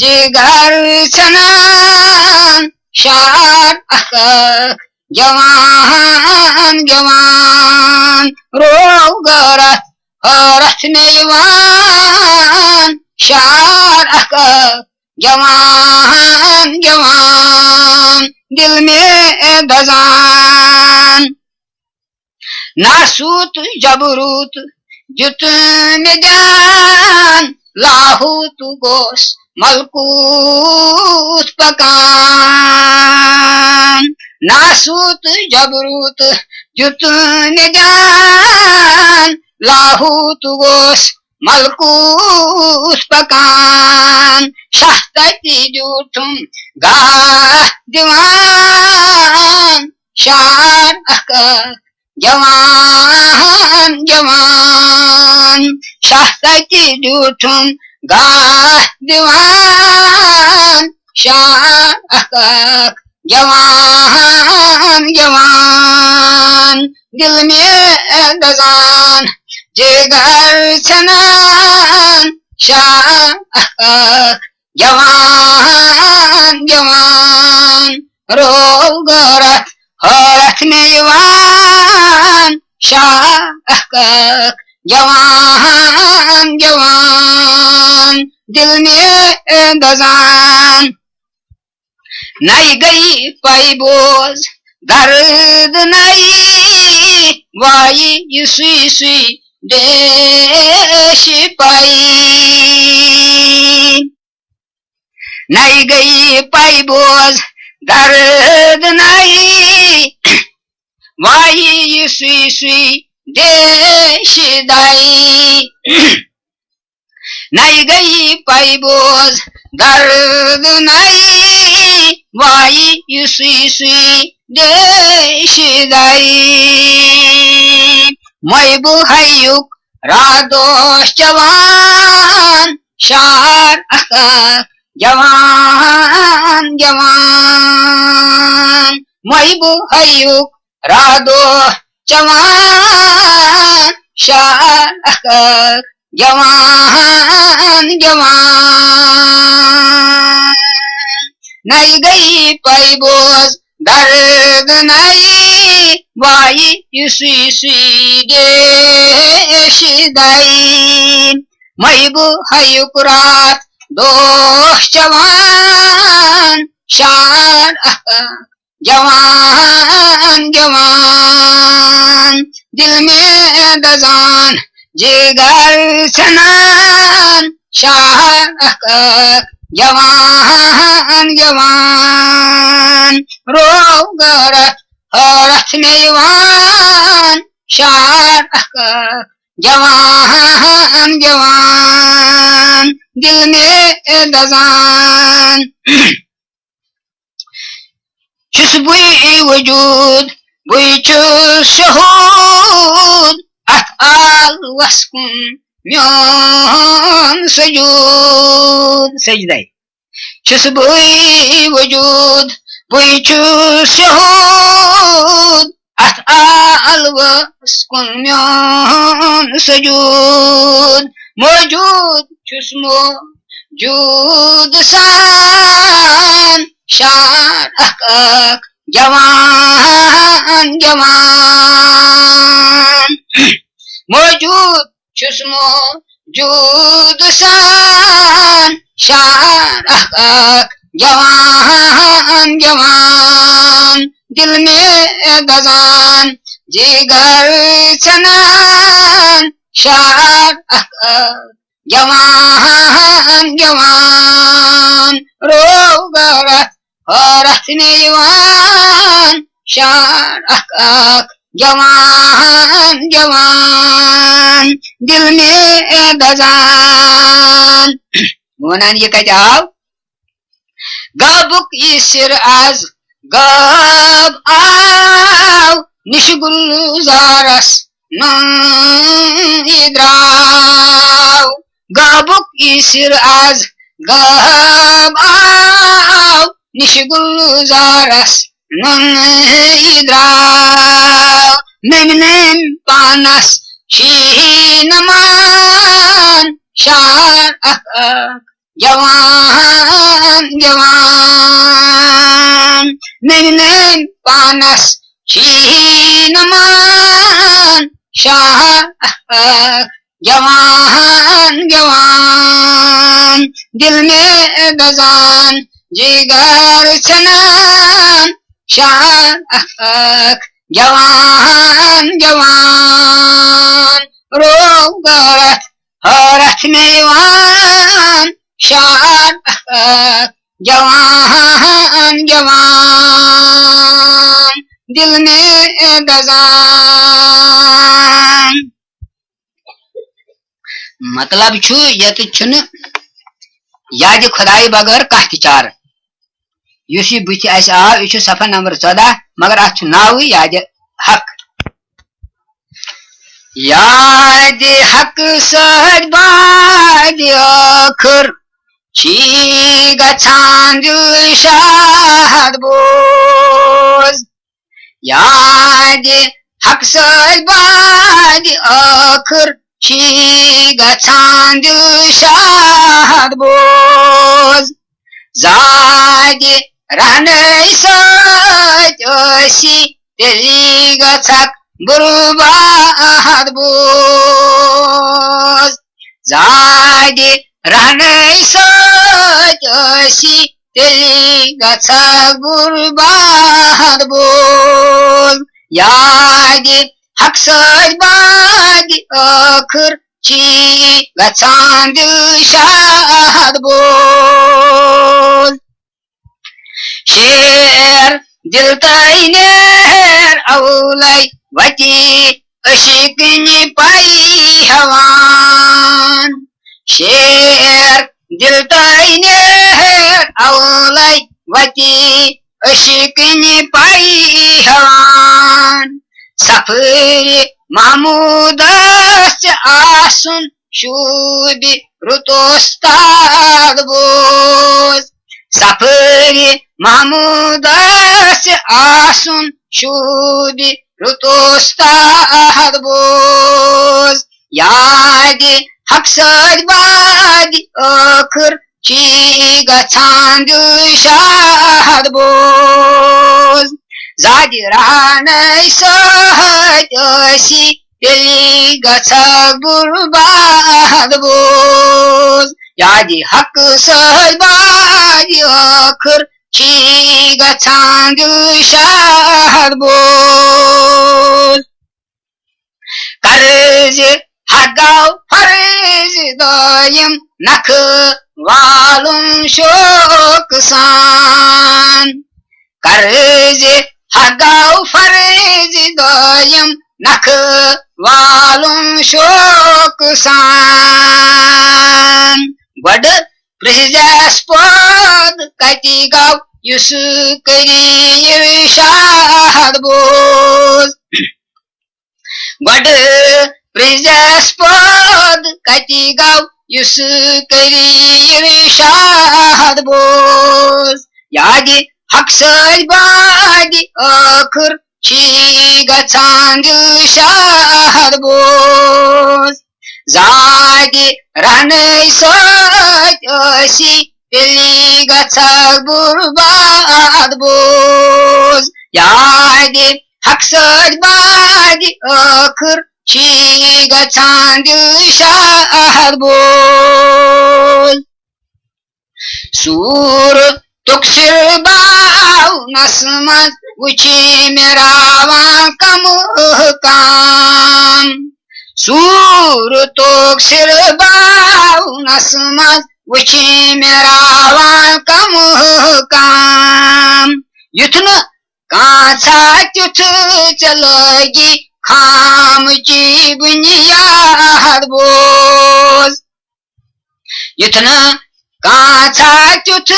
جِگر ژھٮ۪نان شار اکھ اکھ گٮ۪وان گٮ۪وان۔ روو غٲرتھ حٲرتھ مےٚ یِوان شار اکھ اکھ جوان جوان، دل مےٚ دزان۔ ناسوت جبروت دیُت مےٚ دیان، لاہوت گوس ملکوت پکان۔ ناسوت جبروت دیُت مےٚ دیان، لاہوت گوس ملکوت پکان۔ شاہ تتہِ دیُتھُم گاہ دِوان، شاہ اکھ اکھ جوان جوان۔ شاہ تتہِ دیُتھُم گاہ دِوان، شاہ اکھ اکھ جوان جوان۔ دل مےٚ دزان، جگر ژھٮ۪نان، شاہ اکھ اکھ جوان جوان۔ روغرت حٲرتھ مےٚ یِوان، شاہ اکھ اکھ جوان جوان۔ دل مےٚ دزان، نَیہِ گٔیہِ پَے بوز درد نَیہِ، وایہِ یہِ سُے سُے دیش پَے۔ نَیہِ گٔیہِ پَے بوز درد نَیہِ، وایہِ یہِ سُے سُے دیش دَے۔ نَیہِ گٔیہِ پَے بوز درد نَیہِ، وایہِ یہِ سُے سُے دیش دَے۔ مۄیبہٕ ہَیُک راتھ دۄہ چٮ۪وان، شار اکھ اکھ جوان جوان۔ مۄیبہٕ ہَیُک راتھ دۄہ چٮ۪وان، شار اکھ اکھ جوان جوان۔ نَیہِ گٔیہِ پَے بوز درد نَیہِ، وایہِ یہِ سُے سُے دیش دَے۔ مۄیبہٕ ہَیُک راتھ دۄہ چٮ۪وان، شار اکھ اکھ جوان جوان۔ دل مےٚ دزان، جگر ژھٮ۪نان، شاہ اکھ اکھ جوان جوان۔ روغرت حٲرتھ مےٚ یِوان، شار اکھ اکھ جوان جوان۔ دل مےٚ دزان، چھُس بٕے وجود، بٕے چھُس شہوٗد، اتھ عالمس کُن میون سجود۔ سجدے۔ چھُس بٕے وجود، بٕے چھُس شہوٗد، اتھ عالمس کُن میون سجود۔ موجود چھُس موجود سان، شار اکھ اکھ جوان جوان۔ موجود چھُس موجود سان، شار اکھ اکھ جوان جوان۔ دل مےٚ دزان، جگر ژھٮ۪نان، شار اکھ اکھ جوان جوان۔ روغرت حٲرتھ مےٚ یِوان، شار اکھ اکھ جوان جوان۔ دل مےٚ دزان۔ بہٕ وَنان، یہِ کَتہِ آو؟ غٲبُک یہِ سِر از غٲب آو، نِش گُلزارس نوٚن یہِ درٛاو۔ غٲبُک یہِ سِر از غٲب آو، نِش گُلزارس نوٚن یہِ درٛاو۔ نٔمۍ نٔمۍ پانس شیٖنہٕ مان، شار اکھ اکھ جوان جوان۔ نٔمۍ نٔمۍ پانس شیٖنہٕ مان، شار اکھ اکھ گٮ۪وان گٮ۪وان، دِل مےٚ دَزان، جِگر ژھٮ۪نان، شعر اکھ اکھ گٮ۪وان گٮ۪وان، روغرت حٲرتھ مےٚ یِوان، شعر اکھ اکھ گٮ۪وان گٮ۪وان، دِل مےٚ دَزان۔ مطلب چھُ، ییٚتہِ چھُنہٕ یادِ خۄدایہِ بغٲر کانٛہہ تہِ چارٕ۔ یُس یہِ بٕتھِ اَسہِ آو، یہِ چھُ صفحہ نمبر ژۄداہ، مگر اَتھ چھُ ناوٕے یادِ حق۔ یادِ حق سۭتۍ بادِ ٲخٕر چھی گژھان دِل شاد بوز۔ یادِ حق سۭتۍ بادِ ٲخٕر چھی گژھان دِل شاد بوز۔ زادِ رہنَے سۭتۍ ٲسی تیٚلی گژھکھ برباد بوز۔ زادِ رہنَے سۭتۍ ٲسی تیٚلی گژھکھ برباد بوز۔ یادِ حق سۭتۍ بادِ ٲخٕر چھی گژھان دِل شاد بوز۔ شیر دِل تہٕ نیر اولے وتی عشقٕنۍ پَے ہٮ۪وان۔ شیر دِل تہٕ نیر اولے وتی عشقٕنۍ پَے ہٮ۪وان۔ سفرِ محمودس ژےٚ آسُن شوٗبہِ رُت استاد بوز۔ سفرِ محمودس ژےٚ آسُن شوٗبہِ رُت استاد بوز۔ یادِ حق سۭتۍ بادِ ٲخٕر چھی گژھان دِل شاد بوز۔ زادِ رہنَے سۭتۍ ٲسی تیٚلی گژھکھ برباد بوز۔ یادِ حق سۭتۍ بادِ ٲخٕر چھی گژھان دِل شاد بوز۔ قرضِ حق گوٚو فرضِ دٲیِم، نکھٕ والُن شوقہٕ سان۔ قرضِ حق گوٚو فرضِ دٲیِم، نکھٕ والُن شوقہٕ سان۔ گۄڈٕ پرٛژھزٮ۪س پٲدٕ کَتہِ گوٚو یُس کٔری اِرشاد بوز۔ گۄڈٕ پرٛژھزٮ۪س پٲدٕ کَتہِ گوٚو یُس کٔری اِرشاد بوز۔ یادِ حق سۭتۍ بادِ ٲخٕر چھی گژھان دِل شاد بوز۔ زادِ رہنَے سۭتۍ ٲسی تیٚلی گژھکھ برباد بوز۔ یادِ حق سۭتۍ بادِ ٲخٕر چھی گژھان دِل شاد بوز۔ صوٗرتُک سِر باونَس منٛز وٕچھی مےٚ راوان کم کام۔ صوٗرتُک سِر باونَس منٛز وٕچھی مےٚ راوان کم کام۔ یُتھ نہٕ کانٛژھا تیُتھ ژےٚ لٲگی خامچی بُنیاد بوز۔ یُتھ نہٕ کانٛژھا تیُتھ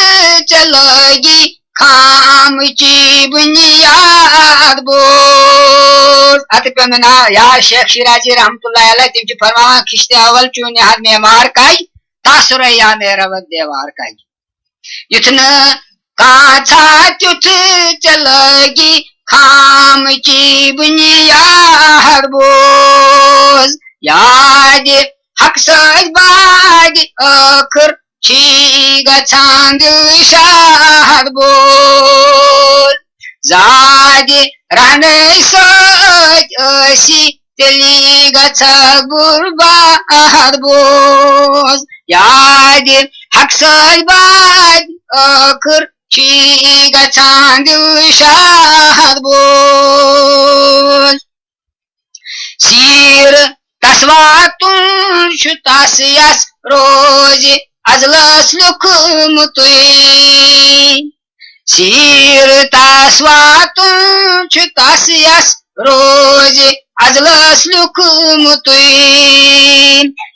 ژےٚ لٲگی خامچی بُنیاد بوز۔ اَتھ پیوٚو مےٚ ناو یاد شیخ شیرازی رحمتہ اللہ علیہ، تِم چھِ فرماوان، خشتِ اول چون یاد معمار کج، تاثر یا میرا وقت دیوار کج۔ یُتھ نہٕ کانٛژھا تیُتھ ژےٚ لٲگی خامچی بُنیاد بوز۔ یادِ حق سۭتۍ بادِ ٲخٕر چھی گژھان دِل شاد بوز۔ زادِ رہنَے سۭتۍ ٲسی تیٚلی گژھکھ برباد بوز۔ یادِ حق سۭتۍ بادِ ٲخٕر چھی گژھان دِل شاد بوز۔ سیٖر تس واتُن چھُ تس یس روزِ ازلس لیوٗکھمُتُے۔ سیٖر تس واتُن چھُ تس یس روزِ ازلس لیوٗکھمُتُے۔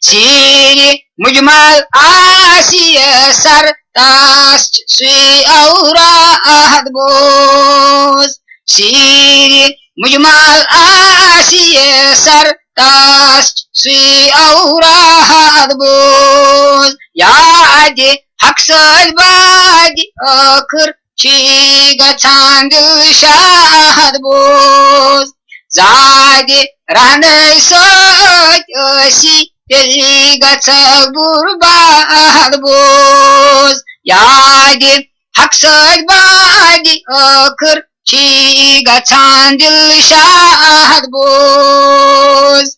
سیٖرِ مجمل آسہِ یسر تس چھُ سُے اوراد بوز۔ سیٖرِ مجمل آسہِ یسر تس چھُ سُے اوراد بوز۔ یادِ حق سۭتۍ بادِ ٲخٕر چھی گژھان دِل شاد بوز۔ زادِ رہنَے سۭتۍ ٲسی تیٚلی گژھکھ برباد بوز۔ یادِ حق سۭتۍ بادِ ٲخٕر چھی گژھان دِل شاد بوز۔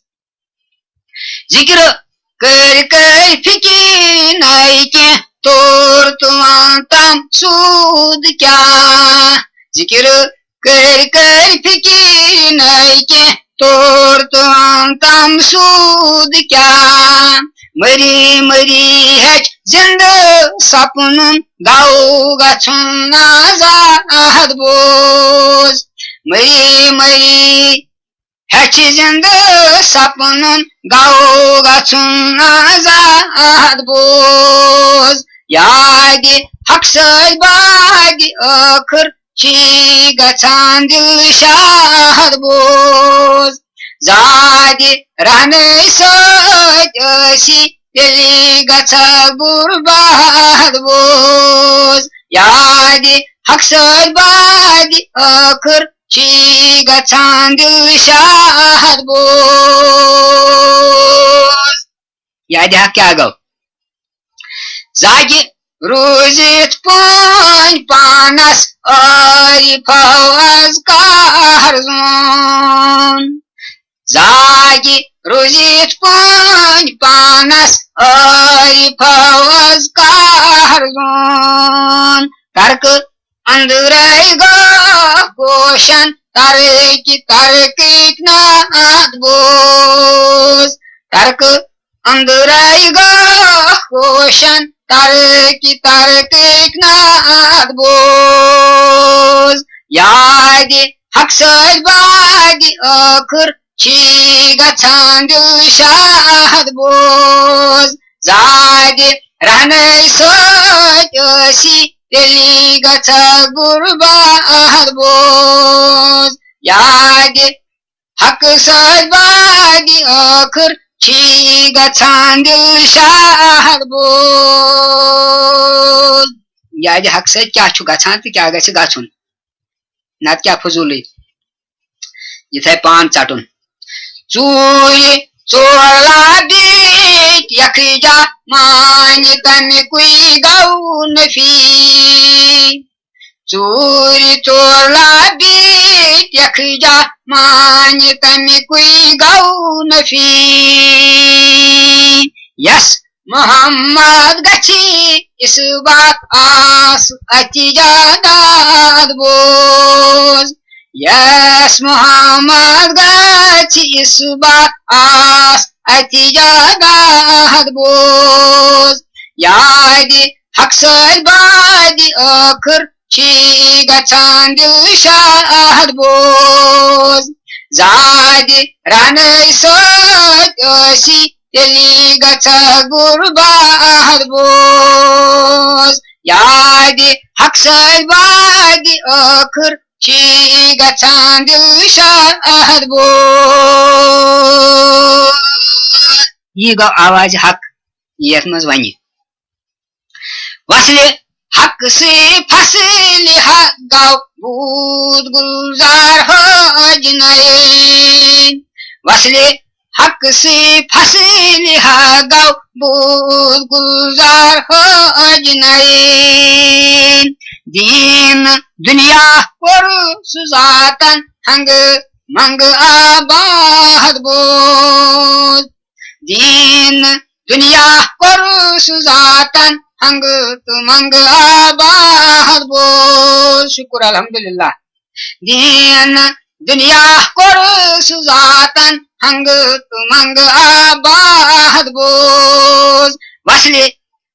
ذکر کٔرۍ کٔرۍ فقیٖر نَے کینٛہہ، توٚر تہٕ وَن تَم سوٗد کیٛاہ۔ ذکر کٔرۍ کٔرۍ فقیٖر نَے کینٛہہ، توٚر تہٕ وَن تَم سوٗد کیٛاہ۔ مٔری مٔری ہیٚچھ زِندٕ سَپنُن، گوٚو گژھُن آزاد بوز۔ مٔری مٔری ہیٚچھ زِندٕ سَپنُن، گوٚو گژھُن آزاد بوز۔ یادِ حق سۭتۍ بادِ ٲخٕر چھی گژھان دِل شاد بوز۔ زادِ رہنَے سۭتۍ ٲسی تیٚلی گژھکھ برباد بوز۔ یادِ حق سۭتۍ بادِ ٲخٕر چھی گژھان دِل شاد بوز۔ یادِ حق کیٛاہ گوٚو؟ زاگہِ روٗزِتھ پٲنۍ پانس عٲرِفو از قہر زون۔ زاگہِ روٗزِتھ پٲنۍ پانس عٲرِفو از قہر زون۔ ترکہٕ أنٛدرے گوٚو گوشن ترکہِ ترکٕکۍ ناد بوز۔ ترکہٕ أنٛدرے گوٚو گوشن ترکہِ ترکٕکۍ ناد بوز۔ یادِ حق سۭتۍ بادِ ٲخٕر چھی گژھان دِل شاد بوز۔ زادِ رہنَے سۭتۍ ٲسی تیٚلی گژھکھ برباد بوز۔ یادِ حق سۭتۍ بادِ ٲخٕر چھی گژھان دِل شاد بوز۔ یادِ حق سۭتۍ کیٛاہ چھُ گژھان تہٕ کیٛاہ گژھِ گژھُن؟ نتہٕ کیٛاہ فضوٗلٕے، یِتھے پان ژٹُن۔ ژوٗرِ ژور لابیٖٹۍ یکجا مانہِ تَمِکُے گوٚو نفی۔ ژوٗرِ ژور لابیٖٹۍ یکجا مانہِ تَمِکُے گوٚو نفی۔ یس محمد گژھِ اِثبات آس اَتہِ جاداد بوز۔ یس محمد گژھِ اِثبات آس اَتہِ جاداد بوز۔ یادِ حق سۭتۍ بادِ ٲخٕر چھی گژھان دِل شاد بوز۔ زادِ رہنَے سۭتۍ ٲسی تیٚلی گژھکھ برباد بوز۔ یادِ حق سۭتۍ بادِ ٲخٕر چھی گژھان دِل شاد بوز۔ یہِ گوٚو آوازِ حق یَتھ منٛز وَنہِ۔ وصلِ حق سٕے فصلِ حق گوٚو بود گُلزار حٲج نعیم۔ وصلِ حق سٕے فصلِ حق گوٚو بود گُلزار حٲج نعیم۔ دیٖن دُنیا کوٚر سُہ ذاتن ہنگہٕ منٛگہٕ آباد بوز۔ دیٖن دُنیا کوٚر سُہ ذاتن ہنٛگہٕ تہٕ منٛگہٕ آباد بوز۔ شُکُر الحمدللہ۔ دیٖن دُنیا کوٚر سُہ ذاتن ہنٛگہٕ تہٕ منٛگہٕ آباد بوز۔ وصلِ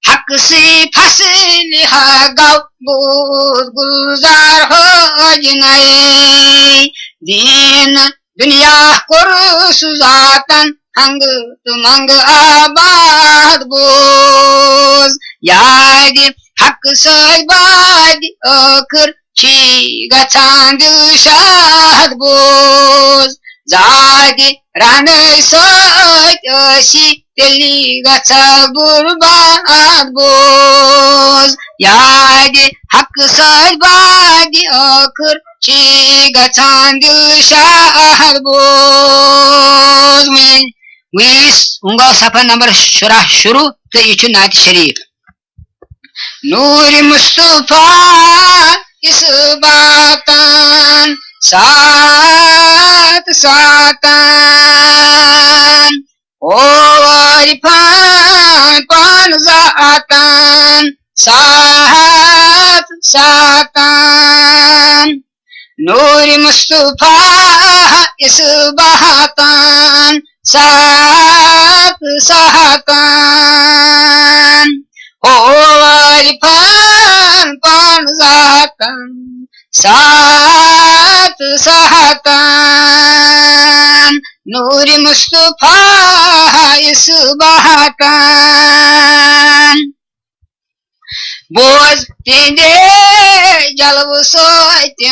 حق سٕے فصلہِ حق گوٚو بوز گُلزار حٲجنَے۔ دیٖن دُنیا کوٚر سُہ ذاتن ہنٛگہٕ تہٕ منٛگہٕ آباد بوز۔ یادِ حق سۭتۍ بادِ ٲخٕر چھی گژھان دِل شاد بوز۔ زادِ رہنہٕ سۭتۍ ٲسی تیٚلی گژھٕ برباد بوز۔ یادِ حق سۭتۍ بادِ ٲخٕر چھی گژھان دِل شاد بوز۔ وۄنۍ، وۄنۍ أسۍ، وۄنۍ گوٚو صفحہ نمبر شُراہ شروع تہٕ یہِ چھُ نعت شریف۔ نوٗرِ مصطفیٰ اِثباتن ساتھ ساتن، او عارفان پان ذاتن ساتھ ساتن۔ نوٗرِ مصطفیٰ اِثباتن ساتھ ساتن، ہو عارفان پان ذاتن ساتھ ساتن۔ نوٗرِ مصطفیٰ اِثباتن۔ بوز تِہنٛدِ جلوٕ سۭتۍ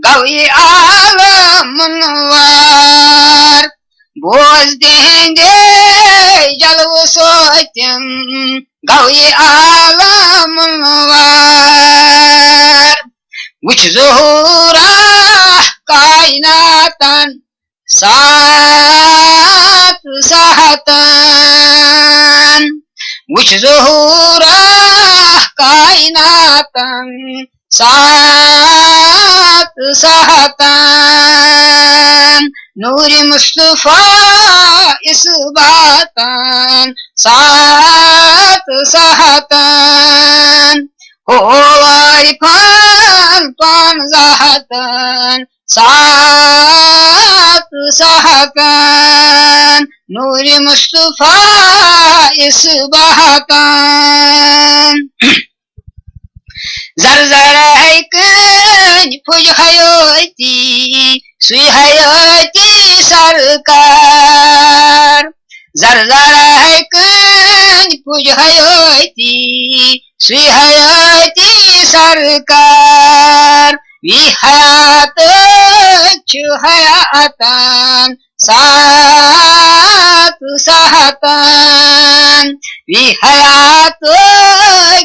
گوٚو یہِ عالم منوار۔ بوز تِہنٛدِ جلوٕ سۭتۍ گوٚو یہِ عالم منوار۔ وٕچھ ظہوٗرا کائناتن ساتھ ساتن، وٕچھ ظہوٗرا کائناتن ساتھ ساتن، نوٗرِ مصطفیٰ اِثباتن ساتھ ساتن، ہو عارفان پان ذاتن ساتھ ساتن، نوٗرِ مصطفیٰ اِثباتن۔ زر زر ہے کٔنۍ پھُج حیٲتی، سُے حیٲتی سرکار۔ زر زر ہے کٔنۍ پھُج حیٲتی، سُے حیٲتی سرکار۔ وی حیات چھُ حیاتن ساتھ ساتن، وی حیات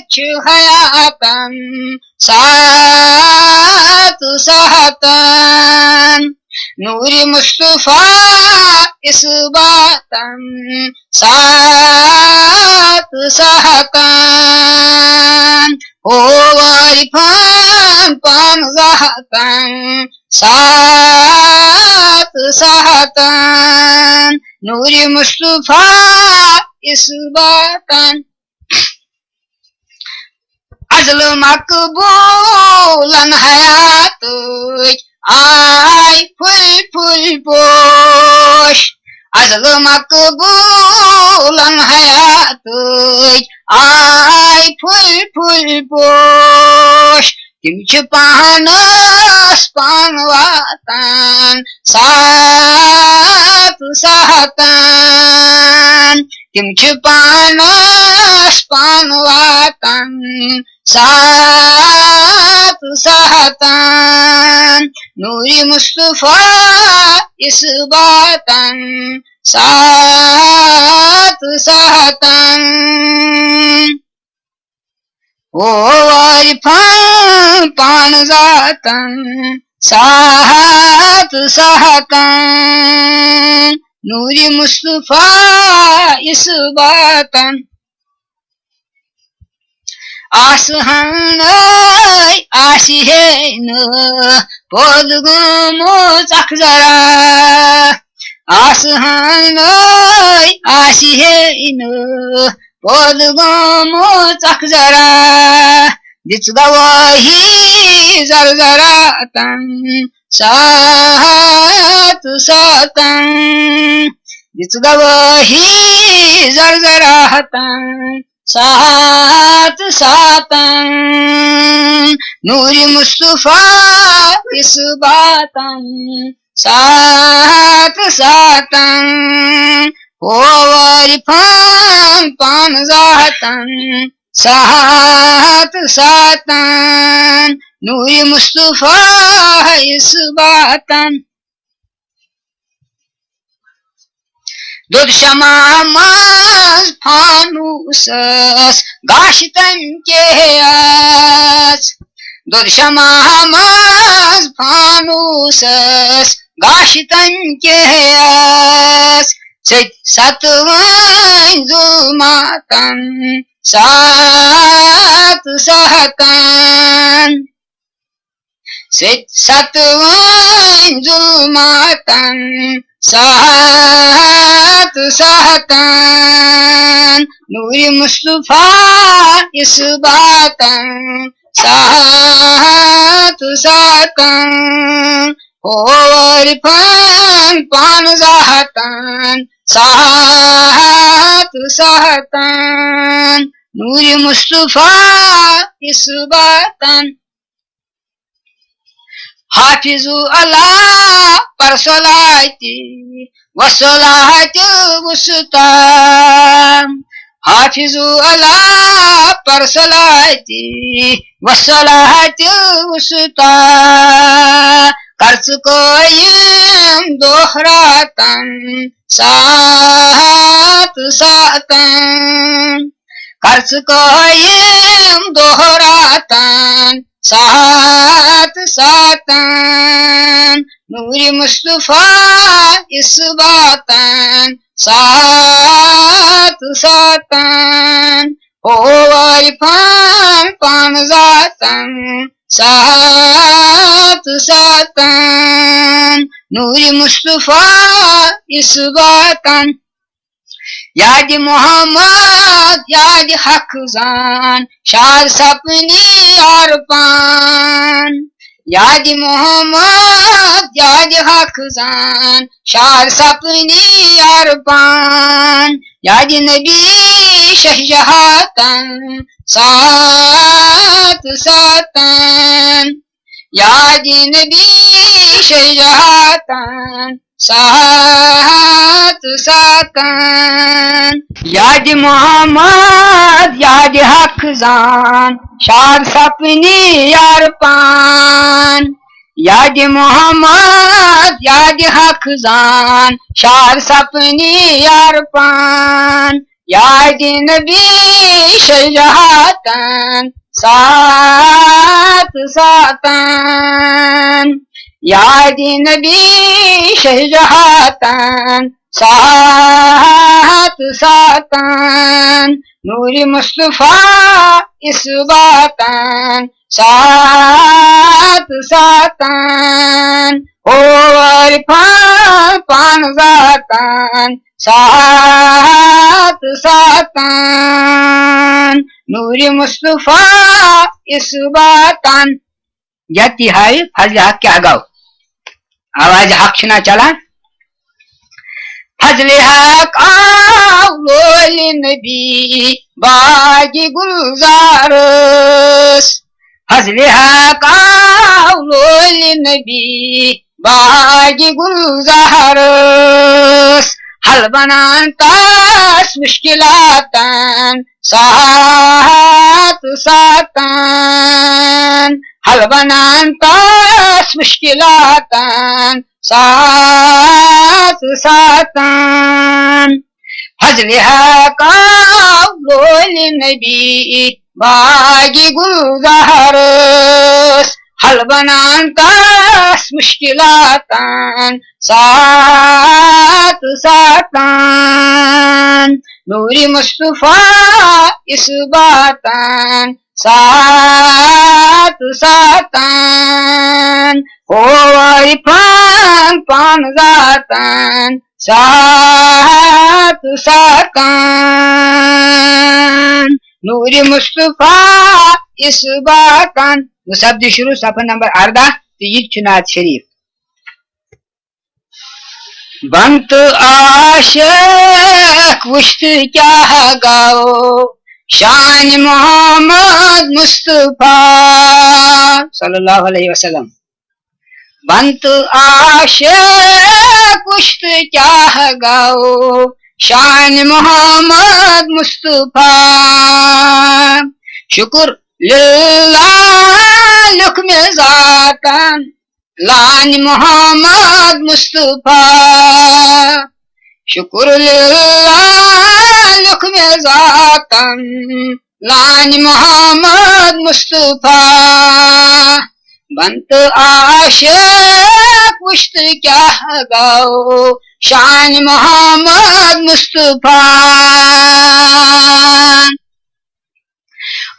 چھُ حیاتن ساتھ ساتن، نوٗرِ مصطفیٰ اِثباتن ساتھ ساتن، ہو عارفان پان ذاتن ساتھ ساتن، نوٗرِ مصطفیٰ اِثباتن۔ ازل مقبوٗلن حیاتٕکۍ آے پھُلۍ پھُلۍ پوش۔ ازل مقبوٗلن حیاتٕکۍ آے پھُلۍ پھُلۍ پوش۔ تِم چھِ پانس پان واتان ساتھ ساتن۔ تِم چھِ پانس پان واتان ساتھ ساتن۔ نوٗرِ مصطفیٰ اِثباتن ساتھ ساتن۔ او عارفان پان ذاتن ساتھ ساتن، نوٗرِ مصطفیٰ اِثباتن۔ آسہٕ ہن نٔے، آسہِ ہے نہٕ پٲدٕ گٔمٕژ اکھ ذرا، آسہٕ ہن نٔے، آسہِ ہے نہٕ۔ پٲدٕ گٔمٕژ اکھ ذرا، دِژ گوٲہی زرزراتن، ساتہٕ ساتن۔ دِژ گوٲہی زرزراتن، ساتہٕ ساتن۔ نوٗرِ مصطفیٰ اِثباتن، ساتہٕ ساتن۔ ہوو عارفن پان ذاتن، ساتہٕ ساتن۔ نوٗرِ مصطفیٰ اِثباتن۔ دوٚد شمع منٛز فانوسس، گاش تَمہِ کے آس۔ دوٚد شمع منٛز فانوسس، گاش تَمہِ کے آس۔ سٔتۍ ستوٕنۍ ظُلماتن، ساتہٕ ساتن۔ سٔتۍ ستوٕنۍ ظُلماتن، ساتہٕ ساتن۔ نوٗرِ مصطفیٰ اِثباتن، ساتہٕ ساتن۔ ہوو عارفن پان ذاتن، ساتہٕ ساتن۔ نوٗرِ مصطفیٰ اِثباتن۔ حافظوا علی پرسلاتی وصلاتی الوسطی۔ حافظوا علی پرسلاتی وصلاتی الوسطی۔ کر ژٕ قٲیِم دۄہ راتن، ساتہٕ ساتن۔ کر ژٕ قٲیِم دۄہ راتن، ساتہٕ ساتن۔ نوٗرِ مصطفیٰ اِثباتن، ساتہٕ ساتن۔ ہوو عارفن پان ذاتن، ساتہٕ ساتن۔ نوٗرِ مصطفیٰ اِثباتن۔ یادِ محمد، یادِ حق زان، شاد سپنی عارفن۔ یادِ محمد، یادِ حق زان، شاد سپنی عارفن۔ یادِ نبی شہجہاتن، ساتہٕ ساتن۔ یادِ نبی شہجہاتن، ساتہٕ ساتن۔ یادِ محمد، یادِ حق زان، شاد سپنی عارفن۔ یادِ محمد، یادِ حق زان، شاد سپنی عارفن۔ یادِ نبی شہجہاتن، ساتہٕ ساتن۔ یادِ نبی شہجہاتن، ساتہٕ ساتن۔ نوٗرِ مصطفیٰ اِثباتن، ساتہٕ ساتن۔ ہوو عارفن پان ذاتن، ساتہٕ ساتن۔ نوٗرِ مصطفیٰ اِثباتن۔ ییٚتہِ ہاوِ فضلِ حق کیٛاہ گوٚو۔ آوازِ حق چھُنہ چلان۔ فضلِ حق آو لولہِ نبی باغِ گُلزارس۔ فضلِ حق آو لولہِ نبی باغِ گُلزارس۔ حل بنان تس مشکلاتن، ساتہٕ ساتن۔ حل بنان تس مشکلاتن، ساتہٕ ساتن۔ فضلِ حق آو لولہِ نبی باغِ گُلزارس۔ حل بنان تس مشکلاتن، ساتہٕ ساتن۔ نوٗرِ مصطفیٰ اِثباتن، ساتہٕ ساتن۔ ہو عارفان پان ذاتن ساتھ ساتن، نور مصطفیٰ اس باتن۔ مصحف دی شروع، صفحہ نمبر اردہ، تہٕ یہِ تہِ چھُ نعت شریف۔ بنت عاشق وشت کیا گاؤ شان محمد مصطفیٰ صلی اللہ علیہ وسلم۔ بنت عاشق وشت کیا گاؤ شان محمد مصطفیٰ۔ شکر للہ لکھ میں ذاتن لان محمد مصطفیٰ۔ شکر للہ لکھ میں ذاتن لان محمد مصطفیٰ۔ بنت عاشق وشت کیا گاؤ شان محمد مصطفیٰ۔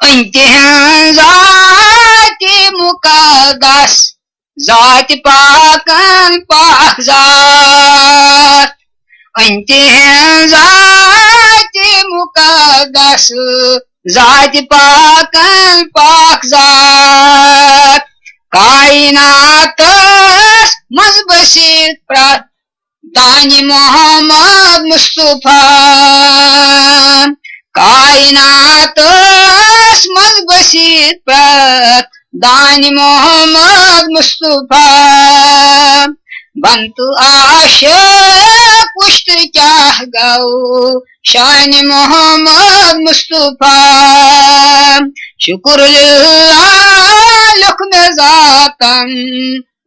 انتہن ذات مقدس، ذات پاکن پاک ذات۔ انتہن ذات مقدس، ذات پاکن پاک ذات۔ کائناتس منٛز بسیت پرٛتھ دانہِ محمد مصطفیٰ۔ کائناتس منٛز بسیت پرٛتھ دانہِ محمد مصطفیٰ۔ بنت عاشق وشت کیا گاؤ شان محمد مصطفیٰ۔ شکر للہ لکھ میں ذاتن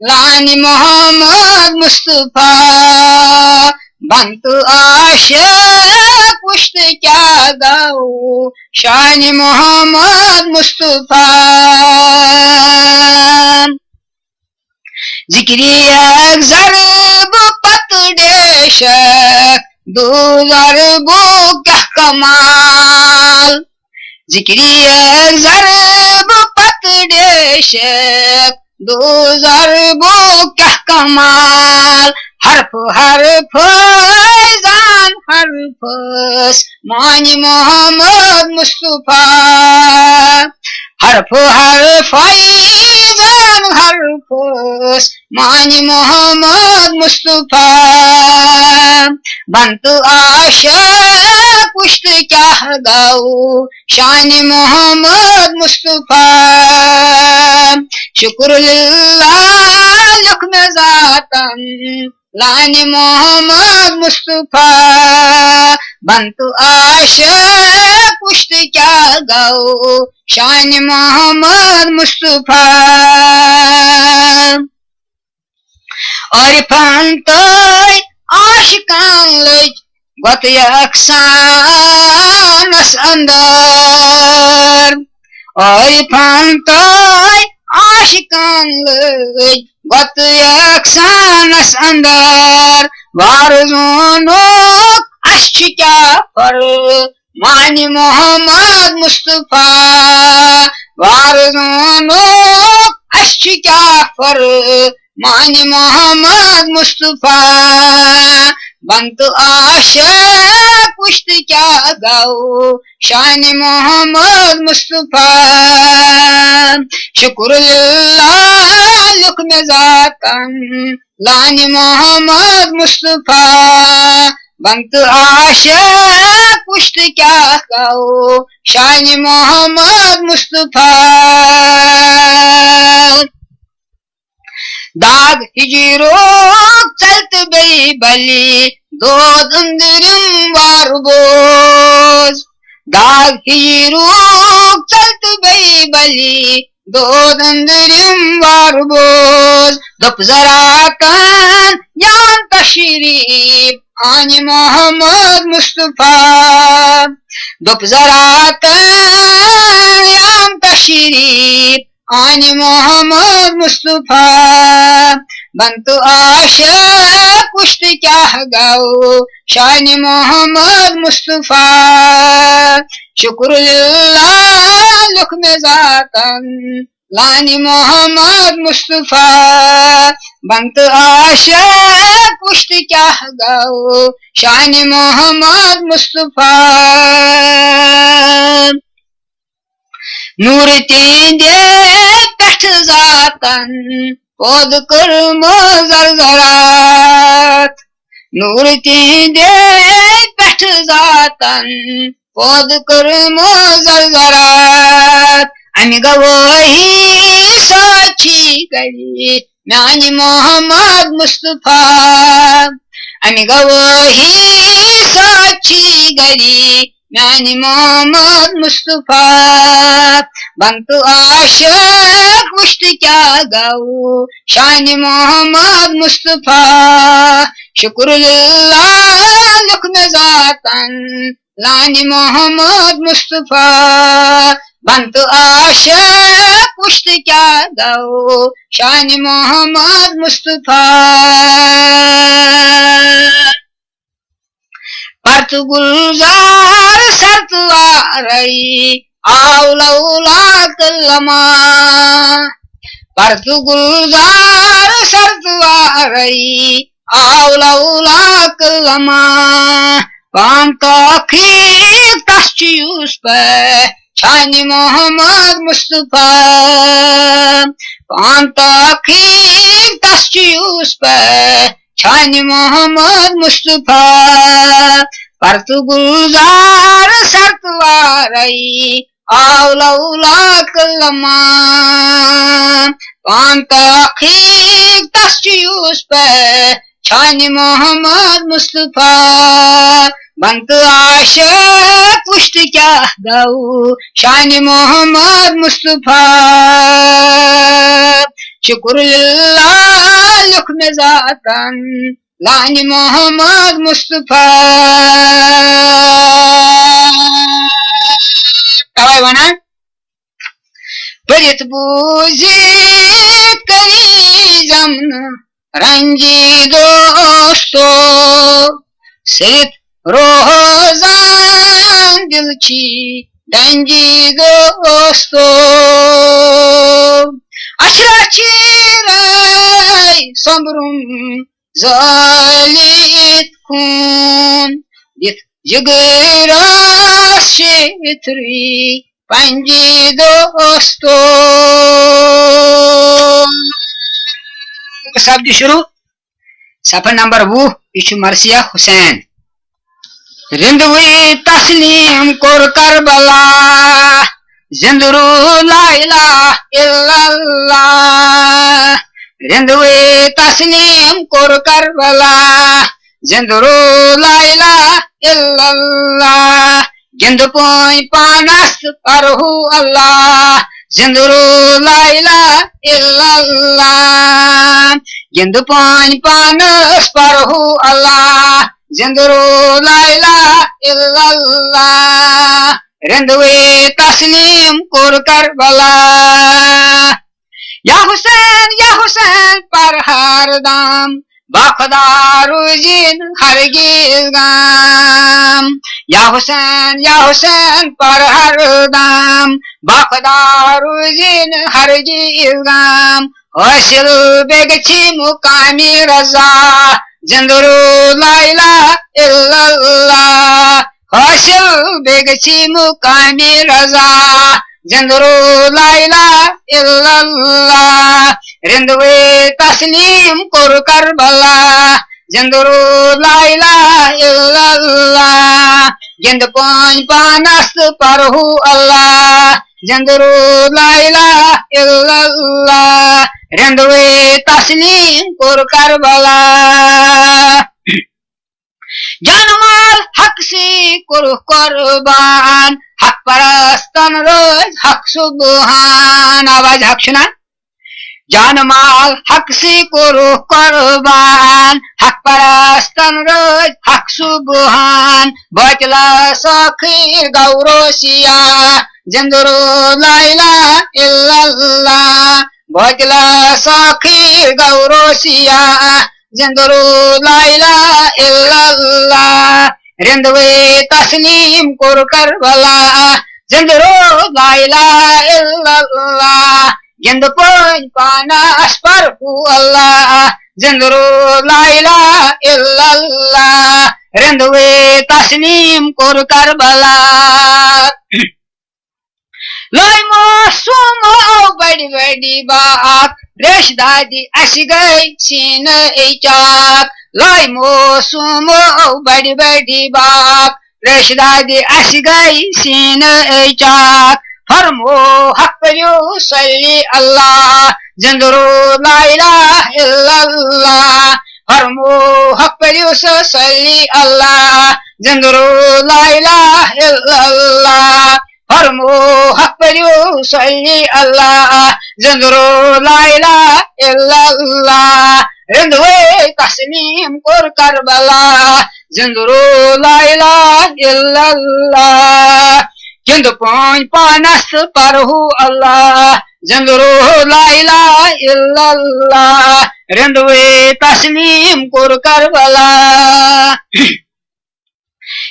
لان محمد مصطفیٰ۔ بنت عاشق وشت کیا گاؤ شان محمد مصطفیٰ۔ ذکری یک ضرب پت ڈیشک دو ضربو کیا کمال۔ ذکری یک ضرب پت ڈیشک دو ضربو کیا کمال۔ حرف حرف زان حرفس معنی محمد مصطفیٰ۔ حرف حرف زان حرفس معنی محمد مصطفیٰ۔ بنت عاشق وشت کیا گاؤ شان محمد مصطفیٰ۔ شکر للہ لکھ میں ذاتن لان محمد مصطفیٰ۔ بنت عاشق وشت کیا گاؤ شان محمد مصطفیٰ۔ عارفن تہٕ عاشقن لٔج گۄتہٕ یکسانس اندر۔ عارفن تہٕ عاشقن لٔج گۄتہٕ یکسانس اندر۔ وارٕ زونُکھ اسہِ چھُ کیٛاہ فرق معنی محمد مصطفیٰ۔ وارٕ زونُکھ اسہِ چھُ کیٛاہ فرق معنی محمد مصطفیٰ۔ بنت عاشق وشت کیٛاہ گوٚو شان محمد مصطفیٰ۔ شکر للہ لکھ مےٚ ذاتن لان محمد مصطفیٰ۔ بنت عاشق وشت کیٛاہ گوٚو شان محمد مصطفیٰ۔ داغ ہجرُک ژلہِ تہٕ بیٚیہِ بلہِ دود أنٛدرِم وار بوز۔ داغ ہجرُک ژلہِ تہٕ بیٚیہِ بلہِ دود أنٛدرِم وار بوز۔ دوٚپ ذراتن یان تشریف آنہِ محمد مصطفیٰ۔ دوٚپ ذراتن یان تشریف آنہِ محمد مصطفیٰ۔ بنت عاشق وشت کیٛاہ گوٚو شان محمد مصطفیٰ۔ شکر للہ لکھ مےٚ ذاتن لانہِ محمد مصطفیٰ۔ بنٛد تہٕ عاشق وٕچھ تہٕ کیٛاہ گوٚو شانہِ محمد مصطفیٰ۔ نوٗرٕ تِہنٛدِ پٮ۪ٹھٕ ذاتن پٲدٕ کٔرمٕژ زرزرات۔ نوٗرٕ تِہنٛدِ پٮ۪ٹھٕ ذاتن پٲدٕ کٔرمٕژ زرزرات۔ اَمہِ گوٲہی سۭتۍ چھِ گرِ میانہِ محمد مصطفیٰ۔ اَمہِ گوٲہی سۭتۍ چھِ گرِ میانہِ محمد مصطفیٰ۔ بنٛد تہٕ عاشق وٕچھ تہٕ کیٛاہ گوٚو شانہِ محمد مصطفیٰ۔ شُکر للہ لیوٚکھ مےٚ ذاتن لانہِ محمد مصطفیٰ۔ بنٛد تہٕ عاشق وٕچھ تہٕ کیٛاہ گوٚو شانہِ محمد مصطفیٰ۔ پرتہٕ گُلزار سرتہٕ وارے آو لولاک لمحہ۔ پرتہٕ گُلزار سرتہٕ وارے آو لولاک لمحہ۔ پان تحقیق تس چھُ یُس پہچانہِ محمد مصطفیٰ۔ پان تحقیق تس چھُ یُس پہچانہِ محمد مصطفیٰ۔ پرتہٕ گُلزار سرتہٕ وارے آو لولاک لمحہ۔ پان تحقیق تس چھُ یُس پہچانہِ محمد مصطفیٰ۔ بنٛد تہٕ عاشق وٕچھ تہٕ کیٛاہ گوٚو شانہِ محمد مصطفیٰ۔ شُکر للہ لیوٚکھ مےٚ ذاتن لانہِ محمد مصطفیٰ۔ توے ونان، پٔرِتھ بوٗزِتھ کٔرِزم نہٕ رنجی دوستو، سٔرِتھ روزان دِل چھی ڈنجی دوستو۔ اچھرا چیرے سۄمبرُم زٲلِتھ خوٗن دِتھ جِگرس شیترٕے پنجہِ دوستو۔ سپدِ شروع صفحہ نمبر وُہ، یہِ چھُ مرثیہ حسین۔ رِنٛدوٕے تسلیٖم کوٚر کربلا، زِنٛدٕ روٗد لا الہ الا اللہ۔ رِنٛدوٕے تسلیٖم کوٚر کربلا، زِنٛدٕ روٗد لا الہ الا اللہ۔ گِنٛدٕ پٲنۍ پانس پرہو اللہ، زِنٛدٕ روٗد لا الہ الا اللہ۔ گِنٛدٕ پٲنۍ پانس پرہو اللہ، زِنٛدٕ روٗد لا الہ الا اللہ۔ رِنٛدوٕے تسلیٖم کوٚر کربلا۔ یا حسین، یا حسین، پر ہر دم، با خدا روزی نہٕ ہرگیز غم۔ یا حسین، یا حسین، پر ہر دم، با خدا روزی نہٕ ہرگیز غم۔ حٲصِل بیٚیہِ گژھِ مُقامِ رضا، زِنٛدٕ روٗد لا الہ الا اللہ۔ حٲصِل بیٚیہِ گژھِ مُقامِ رضا، زِنٛدٕ روٗد لا الہ الا اللہ۔ رِنٛدوٕے تسلیٖم کوٚر کربلا، زِنٛدٕ روٗد لا الہ الا اللہ۔ گِنٛدٕ پٲنۍ پانس تہٕ پرہو اللہ، زِنٛدٕ روٗد لا الہ الا اللہ۔ رِنٛدوٕے تسلیٖم کوٚر کربلا۔ جان مال حقسٕے کوٚرُکھ قربان، حق پرستن رٲضۍ حق سبحان۔ آواز حق چھُنا؟ جان مال حقسٕے کوٚرُکھ قربان، حق پرستن رٲضۍ حق سبحان۔ باطلس ٲخٕر گوٚو روسیا، زِنٛدٕ روٗد لا الہ الا اللہ۔ باطلس ٲخٕر گوٚو روسیا، زِنٛدٕ روٗد لا الہ الا اللہ۔ رِنٛدوٕے تسلیٖم کوٚر کربلا، زِنٛدٕ روٗد لا الہ الا اللہ۔ گِنٛد پٲنۍ پانس پر ہو اللہ، زِنٛدٕ روٗد لا اِلہَ اِلَّا اللہ، رِنٛدوٕے تسلیٖم کوٚر کربلا۔ لٲیمو سومو بڑِ بڑِ باکھ، ریش دادِ اَسہِ گٔے سیٖنہٕ چاک۔ لٲیمو سومو بڑِ بڑِ باکھ، ریش دادِ اَسہِ گٔے سیٖنہٕ چاک۔ فرمو حق پٔرِو صلی اللہ، زِنٛدٕ روٗد لا اِلہَ اِلَّا اللہ۔ فرمو حق پٔرِو سا صلی اللہ، زِنٛدٕ روٗد لا اِلہَ اِلَّا اللہ۔ فرمو حق پٔرِو صلی اللہ، زِنٛدٕ روٗد لا اِلہَ اِلَّا اللہ۔ رِنٛدوٕے تسلیٖم کوٚر کربلا، زِنٛدٕ روٗد لا اِلہَ اِلَّا اللہ۔ گِنٛد پٲنۍ پانس پر ہو اللہ، زِنٛدٕ روٗد لا اِلہَ اِلَّا اللہ۔ رِنٛدوٕے تسلیٖم کوٚر کربلا۔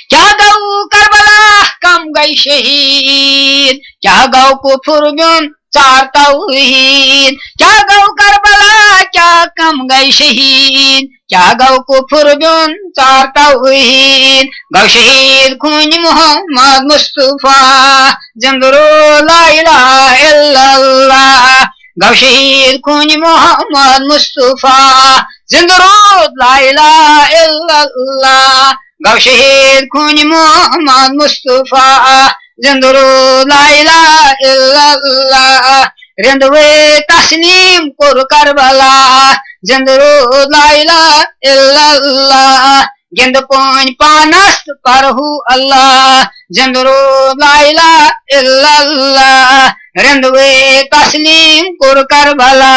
کیٛاہ گوٚو کربلا، کم گٔے شہیٖد؟ کیٛاہ گوٚو کفر بیوٚن، ژار توحیٖد؟ کیٛاہ گوٚو کربلا، کیٛاہ کم گٔے شہیٖد؟ کیٛاہ گوٚو کفر بیوٚن، ژار توحیٖد؟ گوٚو شہیٖد خوٗنہِ محمد مصطفیٰ، زِنٛدٕ روٗد لا اِلہَ اِلَّا اللہ۔ گوٚو شہیٖد خوٗنہِ محمد مصطفیٰ، زِنٛدٕ روٗد لا اِلہَ اِلَّا اللہ۔ گوٚو شہیٖد خوٗنہِ محمد مصطفیٰ، زِنٛدٕ روٗد لا اِلہَ اِلَّا اللہ۔ رِنٛدوٕے تسلیٖم کوٚر کربلا، زِنٛدٕ روٗد لا اِلہَ اِلَّا اللہ۔ گِنٛد پٲنۍ پانس پر ہو اللہ، زِنٛدٕ روٗد لا اِلہَ اِلَّا اللہ۔ رِنٛدوٕے تسلیٖم کوٚر کربلا۔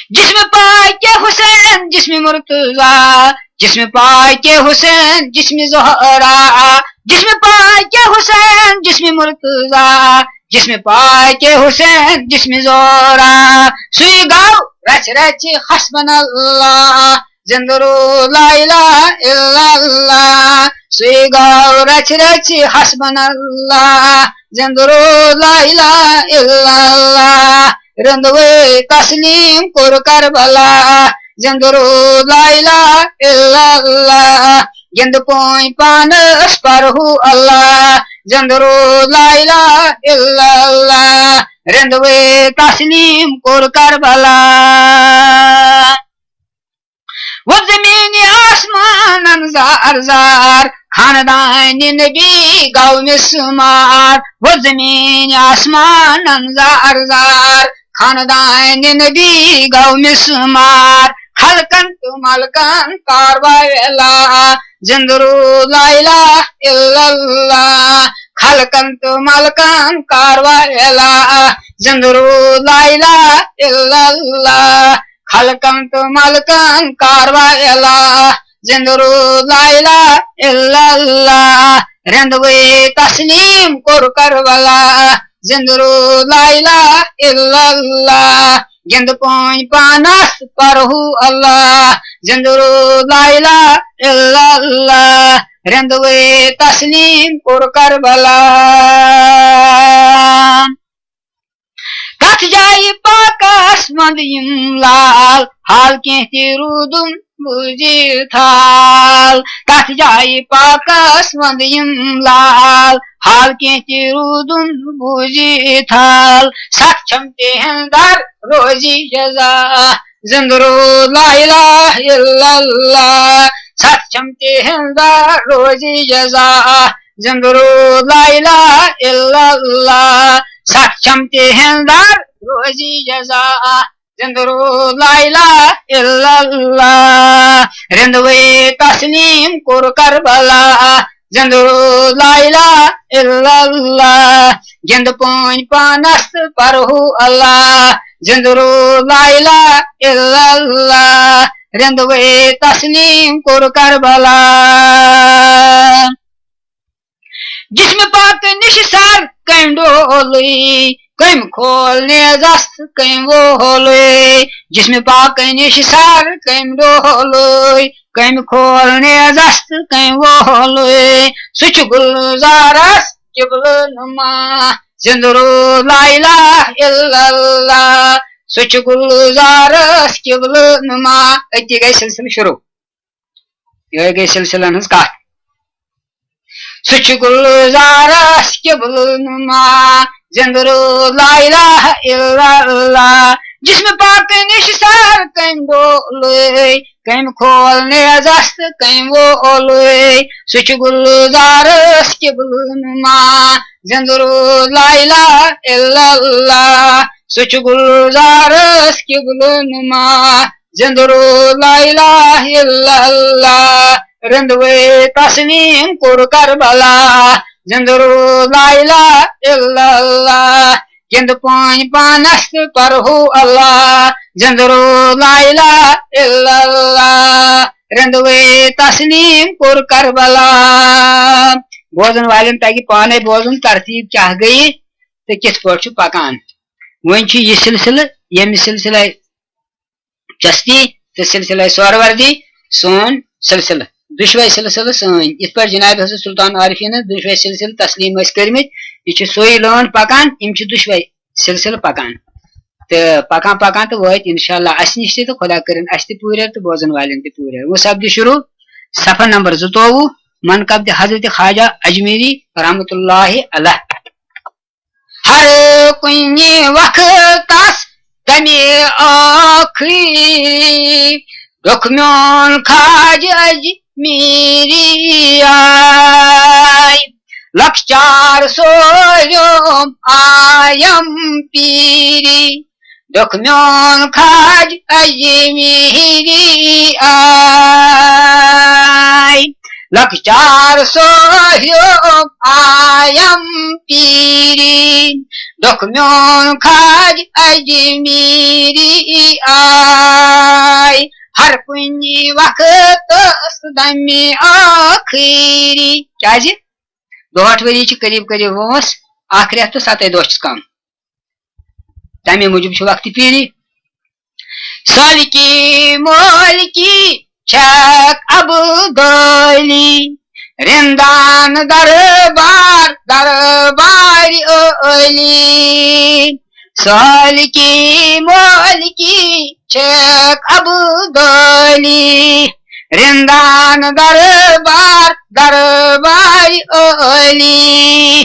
جسم پاکِ حسین، جسم مرتضیٰ، جسم پاکِ حسین، جسم زہرا، جسم پاکِ حسین، جسم مرتضیٰ، جسم پاکِ حسین، جسم زہرا۔ سُے گوٚو رژھِ رژھِ حسبنا اللہ، زِنٛدٕ روٗد لا اِلہَ اِلَّا اللہ۔ سُے گوٚو رژھِ رژھِ حسبنا اللہ، زِنٛدٕ روٗد لا اِلہَ اِلَّا اللہ۔ رِنٛدوٕے تسلیٖم کوٚر کربلا، زِنٛدٕ روٗد لا اِلہَ اِلَّا اللہ۔ گِنٛد پٲنۍ پانس پر ہو اللہ، زِنٛدٕ روٗد لا اِلہَ اِلَّا اللہ۔ رِنٛدوٕے تسلیٖم کوٚر کربلا۔ ووٚتھ زٔمیٖنہِ آسمانن زار زار، خاندانِ نبی گوٚو مِسمار۔ ووٚتھ زٔمیٖنہِ آسمانن زار زار، خاندانِ نبی گوٚو مِسمار۔ خلقن تہٕ ملکن کاروا ویلا، زِنٛدٕ روٗد لا اِلہَ اِلَّا اللہ۔ خلقن تہٕ ملکن کاروا ویلا، زِنٛدٕ روٗد لا اِلہَ اِلَّا اللہ۔ خلقن تہٕ ملکن کاروا ویلا، زِنٛدٕ روٗد لا اِلہَ اِلَّا اللہ۔ رِنٛدوٕے تسلیٖم کوٚر کربلا، زِنٛدٕ روٗد لا اِلہَ اِلَّا اللہ۔ گِنٛد پٲنۍ پانس پر ہو اللہ، زِنٛدٕ روٗد لا اِلہَ اِلَّا اللہ۔ رِنٛدوٕے تسلیٖم کوٚر کربلا۔ تتھ جایہِ پاکس منٛد یِم لال، حال کینٛہہ تہِ روٗدُن بوٗزِتھ حال۔ تتھ جایہِ پاکس منٛد یِم لال، حال کینٛہہ تہِ روٗدُن بوٗزِتھ حال۔ ستھ چھم تِہنٛز در روزی جزا، زِنٛدٕ روٗد لا اِلہَ اِلَّا اللہ۔ ستھ چھم تِہنٛز در روزی جزا، زِنٛدٕ روٗد لا اِلہَ اِلَّا اللہ۔ ستھ چھم تِہنٛز در روزی جزا، زِنٛدٕ روٗد لا اِلہَ اِلَّا اللہ۔ رِنٛدوٕے تسلیٖم کوٚر کربلا، زِنٛدٕ روٗد لا اِلہَ اِلَّا اللہ۔ گِنٛد پٲنۍ پانس پر ہو اللہ، زِنٛدٕ روٗد لا اِلہَ اِلَّا اللہ۔ رِنٛدوٕے تسلیٖم کوٚر کربلا۔ جسم پاک نِش سر کٔمۍ ڈولٕے، کٔمۍ کھول نیزس کٔمۍ وولٕے۔ جسم پاک نِش سر کٔمۍ ڈولٕے، کٔمۍ کھول نیزس کٔمۍ وولٕے۔ سُہ چھُ گُلزارس قبلہٕ نما، زِندٕ روٗد لا اِلٰہَ اِلَّا اللہ۔ سُہ چھُ گُلزارَس قبلہٕ نُما۔ أتی گٔے سلسلہٕ شروٗع۔ یِہوٚے گٔے سلسلن ہٕنٛز کتھ۔ سُہ چھُ گُلزارس قبلہٕ نُما، زِندٕ روٗد لا اِلٰہَ اِلَّا اللہ۔ جسمِ پاکہٕ نِش سر کٔمۍ ڈولٕے، کٔمۍ کھول نیزس تہٕ کٔمۍ وولٕے۔ سُہ چھُ گُلزارس قبلہٕ نُما، زِندٕ روٗد لا اِلٰہَ اِلَّا اللہ۔ سُہ چھُ گُلزارس قبلہٕ نُما، زِندٕ روٗد لا اِلٰہَ اِلَّا اللہ۔ رِنٛدوَے تسلیٖم کوٚر کربلا، زِندٕ روٗد لا اِلٰہَ اِلَّا اللہ۔ گِنٛد پٲنۍ پانس تہٕ پرہو اللہ، زِندٕ روٗد لا اِلٰہَ اِلَّا اللہ۔ رِنٛدوَے تسلیٖم کوٚر کربلا۔ بوزن والٮ۪ن تگہِ پانے بوزُن ترتیٖب کیٛاہ گٔیہِ تہٕ کِتھ پٲٹھۍ چھُ پکان۔ وۄنۍ چھُ یہِ سلسلہٕ، ییٚمہِ سلسلے چستی تہٕ سلسلے سہروردی سون سلسلہٕ۔ دُشوے سلسلہٕ سٲنۍ، یِتھ پٲٹھۍ جناب حضرت سلطان عارفینس دُشوے سلسلہٕ تسلیٖم ٲسۍ کٔرمٕتۍ، یہِ چھِ سۄے لٲن پکان، یِم چھِ دُشوے سلسلہٕ پکان۔ تہٕ پکان پکان تہٕ وٲتۍ انشاءاللہ اسہِ نِش تہِ، تہٕ خدا کٔرِن اسہِ تہِ پوٗرٕ تہٕ بوزن والٮ۪ن تہِ پوٗرٕ۔ وۄنۍ سپدِ شروٗع صفحہ نمبر زٕتووُہ، منقبتِ حضرت خواجہ اجمیری رحمتہ اللہ علیہ۔ ہر کُنہِ وقتس دمہِ ٲخٕے، ڈوٚکھ میون خواجہ اجمیری آے۔ لۄکچار سوریوم آیم پیٖری، ڈوٚکھ میون خواجہ اجمیری آے۔ لۄکچار سوریوم آیم پیٖری، ڈوٚکھ میون خواجہ اجمیری آے۔ ہر کُنہِ وقتس دمہِ ٲخٕری۔ کیازِ؟ دُہٲٹھ ؤری چھِ قریب قریب وٲنٛس، اکھ رٮ۪تھ تہٕ ستَے دۄہ چھِس کم۔ تمے موٗجوٗب چھُ وقتِ پیٖری۔ سالکی مولکی چھکھ ابدٲلی، رندان دربار دربارِ عٲلی۔ سالکی مولکی چھکھ ابدٲلی، رندان دربار دربارِ عٲلی۔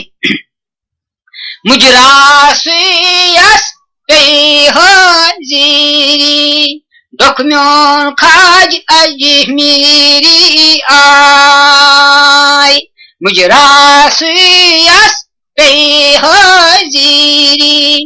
مجرا سُیس پے حٲضیری، ڈوٚکھ میون خواجہ اجمیری آے۔ مجرا سُیس پے حٲضیری،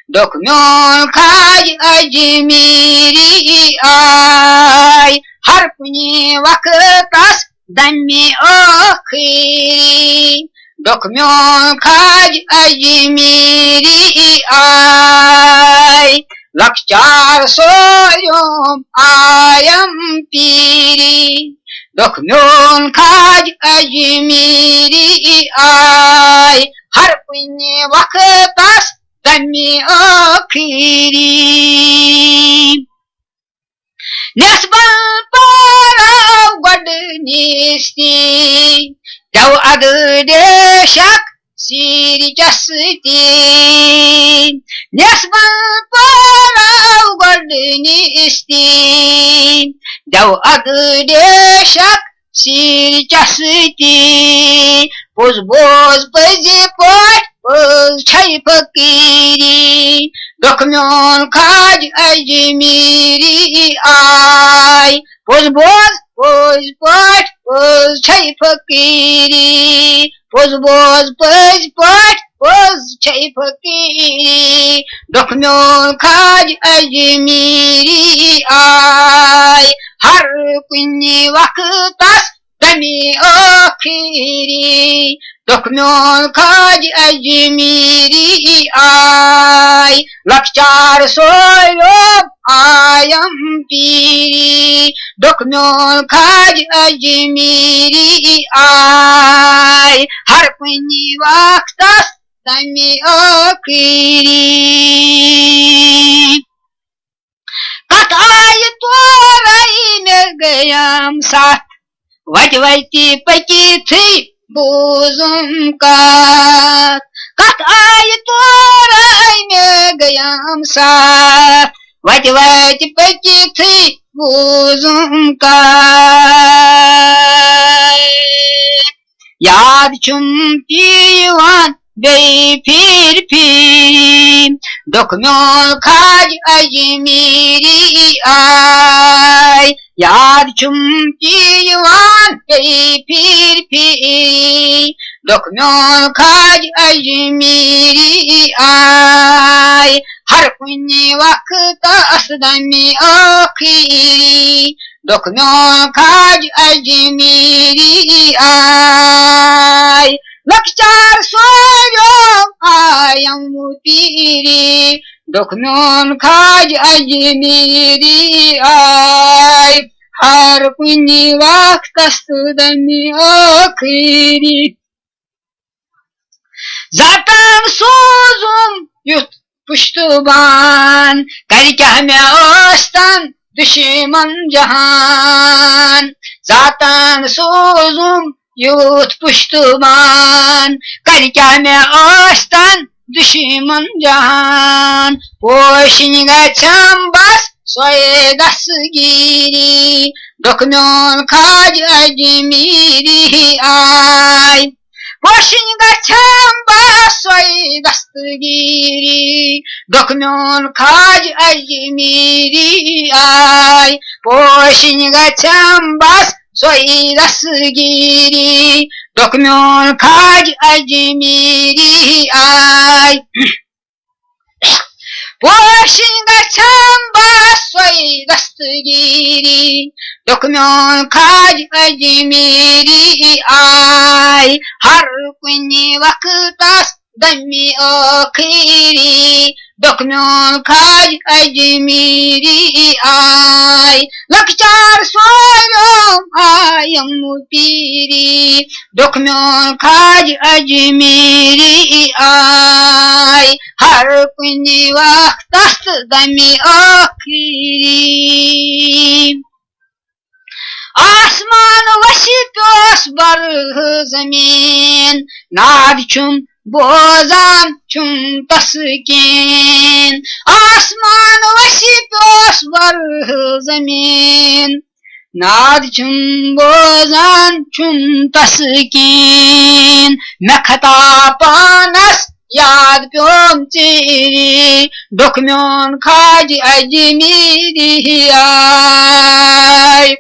ڈوٚکھ میون خواجہ اجمیری آے۔ ہر کُنہِ وقتس دمہِ ٲخٕری، ڈوٚکھ میون خواجہ اجمیری آے۔ لۄکچار سوریوم آیم پیٖری، ڈوٚکھ میون خواجہ اجمیری آے۔ ہر کُنہِ وقتس دمہِ ٲخٕری۔ نٮ۪صبن پٲراو گۄڈٕنِچ تہِ، دٮ۪و ادٕ ڈیشک سیٖرِ چستی۔ نٮ۪صبن پٲراو گۄڈٕنِچ تہِ، دٮ۪و ادٕ ڈیشک سیٖرِ چستی۔ پوٚز بوز پٔزِ پٲٹھۍ پٔز چھے فقیٖری، ڈوٚکھ میون خواجہ اجمیری آے۔ پوٚز بوز پٔزۍ پٲٹھۍ پٔز چھے فقیٖری، پوٚز بوز پٔزۍ پٲٹھۍ پٔز چھے فقیٖری، ڈوٚکھ میون خواجہ اجمیری آے۔ ہر کُنہِ وقتس دمہِ ٲخری، ڈوٚکھ میون خواجہ اجمیری آے۔ لۄکچار سویوم آیم پیٖری، ڈوٚکھ میون خواجہ اجمیری آے۔ ہر کُنہِ وقتس دمہِ ٲخری۔ کتھ آیہِ تورے مےٚ گٔیم ستھ، وتہِ وتہِ پٔکِتھٕے بوٗزُم کتھ۔ کتھ آیہِ تورے مےٚ گٔیم صاف، وتہِ وتہِ پٔکِتھٕے بوٗزُم کتھ۔ یاد چھُم تی یِوان بیٚیہِ پھِرِ پھِرِ، دوٚکھ میون خاج اجمیری آے۔ یاد چھُم تی یِوان بیٚیہِ پھِرِ پھِرِ، دوٚکھ میون خاج اجمیری آے۔ ہر کُنہِ وقتس دمہِ ٲخری، دوٚکھ میون خاج اجمیری آے۔ لۄکچار سوریوم آیم پیٖری، دوٚکھ میون خاج اجمیری آے۔ ہر کُنہِ وقتس تہٕ دمہِ ٲخری۔ زاتان سوزُم یُتھ پُشتُبان، کرِ کیٛاہ مےٚ ٲسۍتن دُشمن جہان۔ زاتان سوزُم یُتھ پُشتُبان، کرِ کیٛاہ مےٚ ٲسۍتن دُشمن جہان۔ پوشِنۍ گژھم بس سۄے دستگیٖری، دوٚکھ میون خاج اجمیری آے۔ پوشِنۍ گژھم بس سۄے دستگیٖری، دوٚکھ میون خاج اجمیری آے۔ پوشِنۍ گژھم بس سۄے دستگیٖری، دوٚکھ میون خاج اجمیری آے۔ پوشِنۍ گژھم بس سۄے دستگیٖری، دوٚکھ میون خاج اجمیری آے۔ ہر کُنہِ وقتس دمہِ ٲخری، دوٚکھ میون خاج اجمیری آے۔ لۄکچار سوریوم آیم پیٖری، دوٚکھ میون خاج اجمیری آے۔ ہر کُنہِ وقتس دمہِ ٲخری۔ آسمان وسہِ پیوس بر زمین، ناد چھُم بوزان چھُم تسکین۔ آسمان وسہِ پیوس بر زمین، ناد چھُم بوزان چھُم تسکین۔ مےٚ خطا پانس یاد پیوم ژیٖری، دوٚکھ میون خاج اجمیری آے۔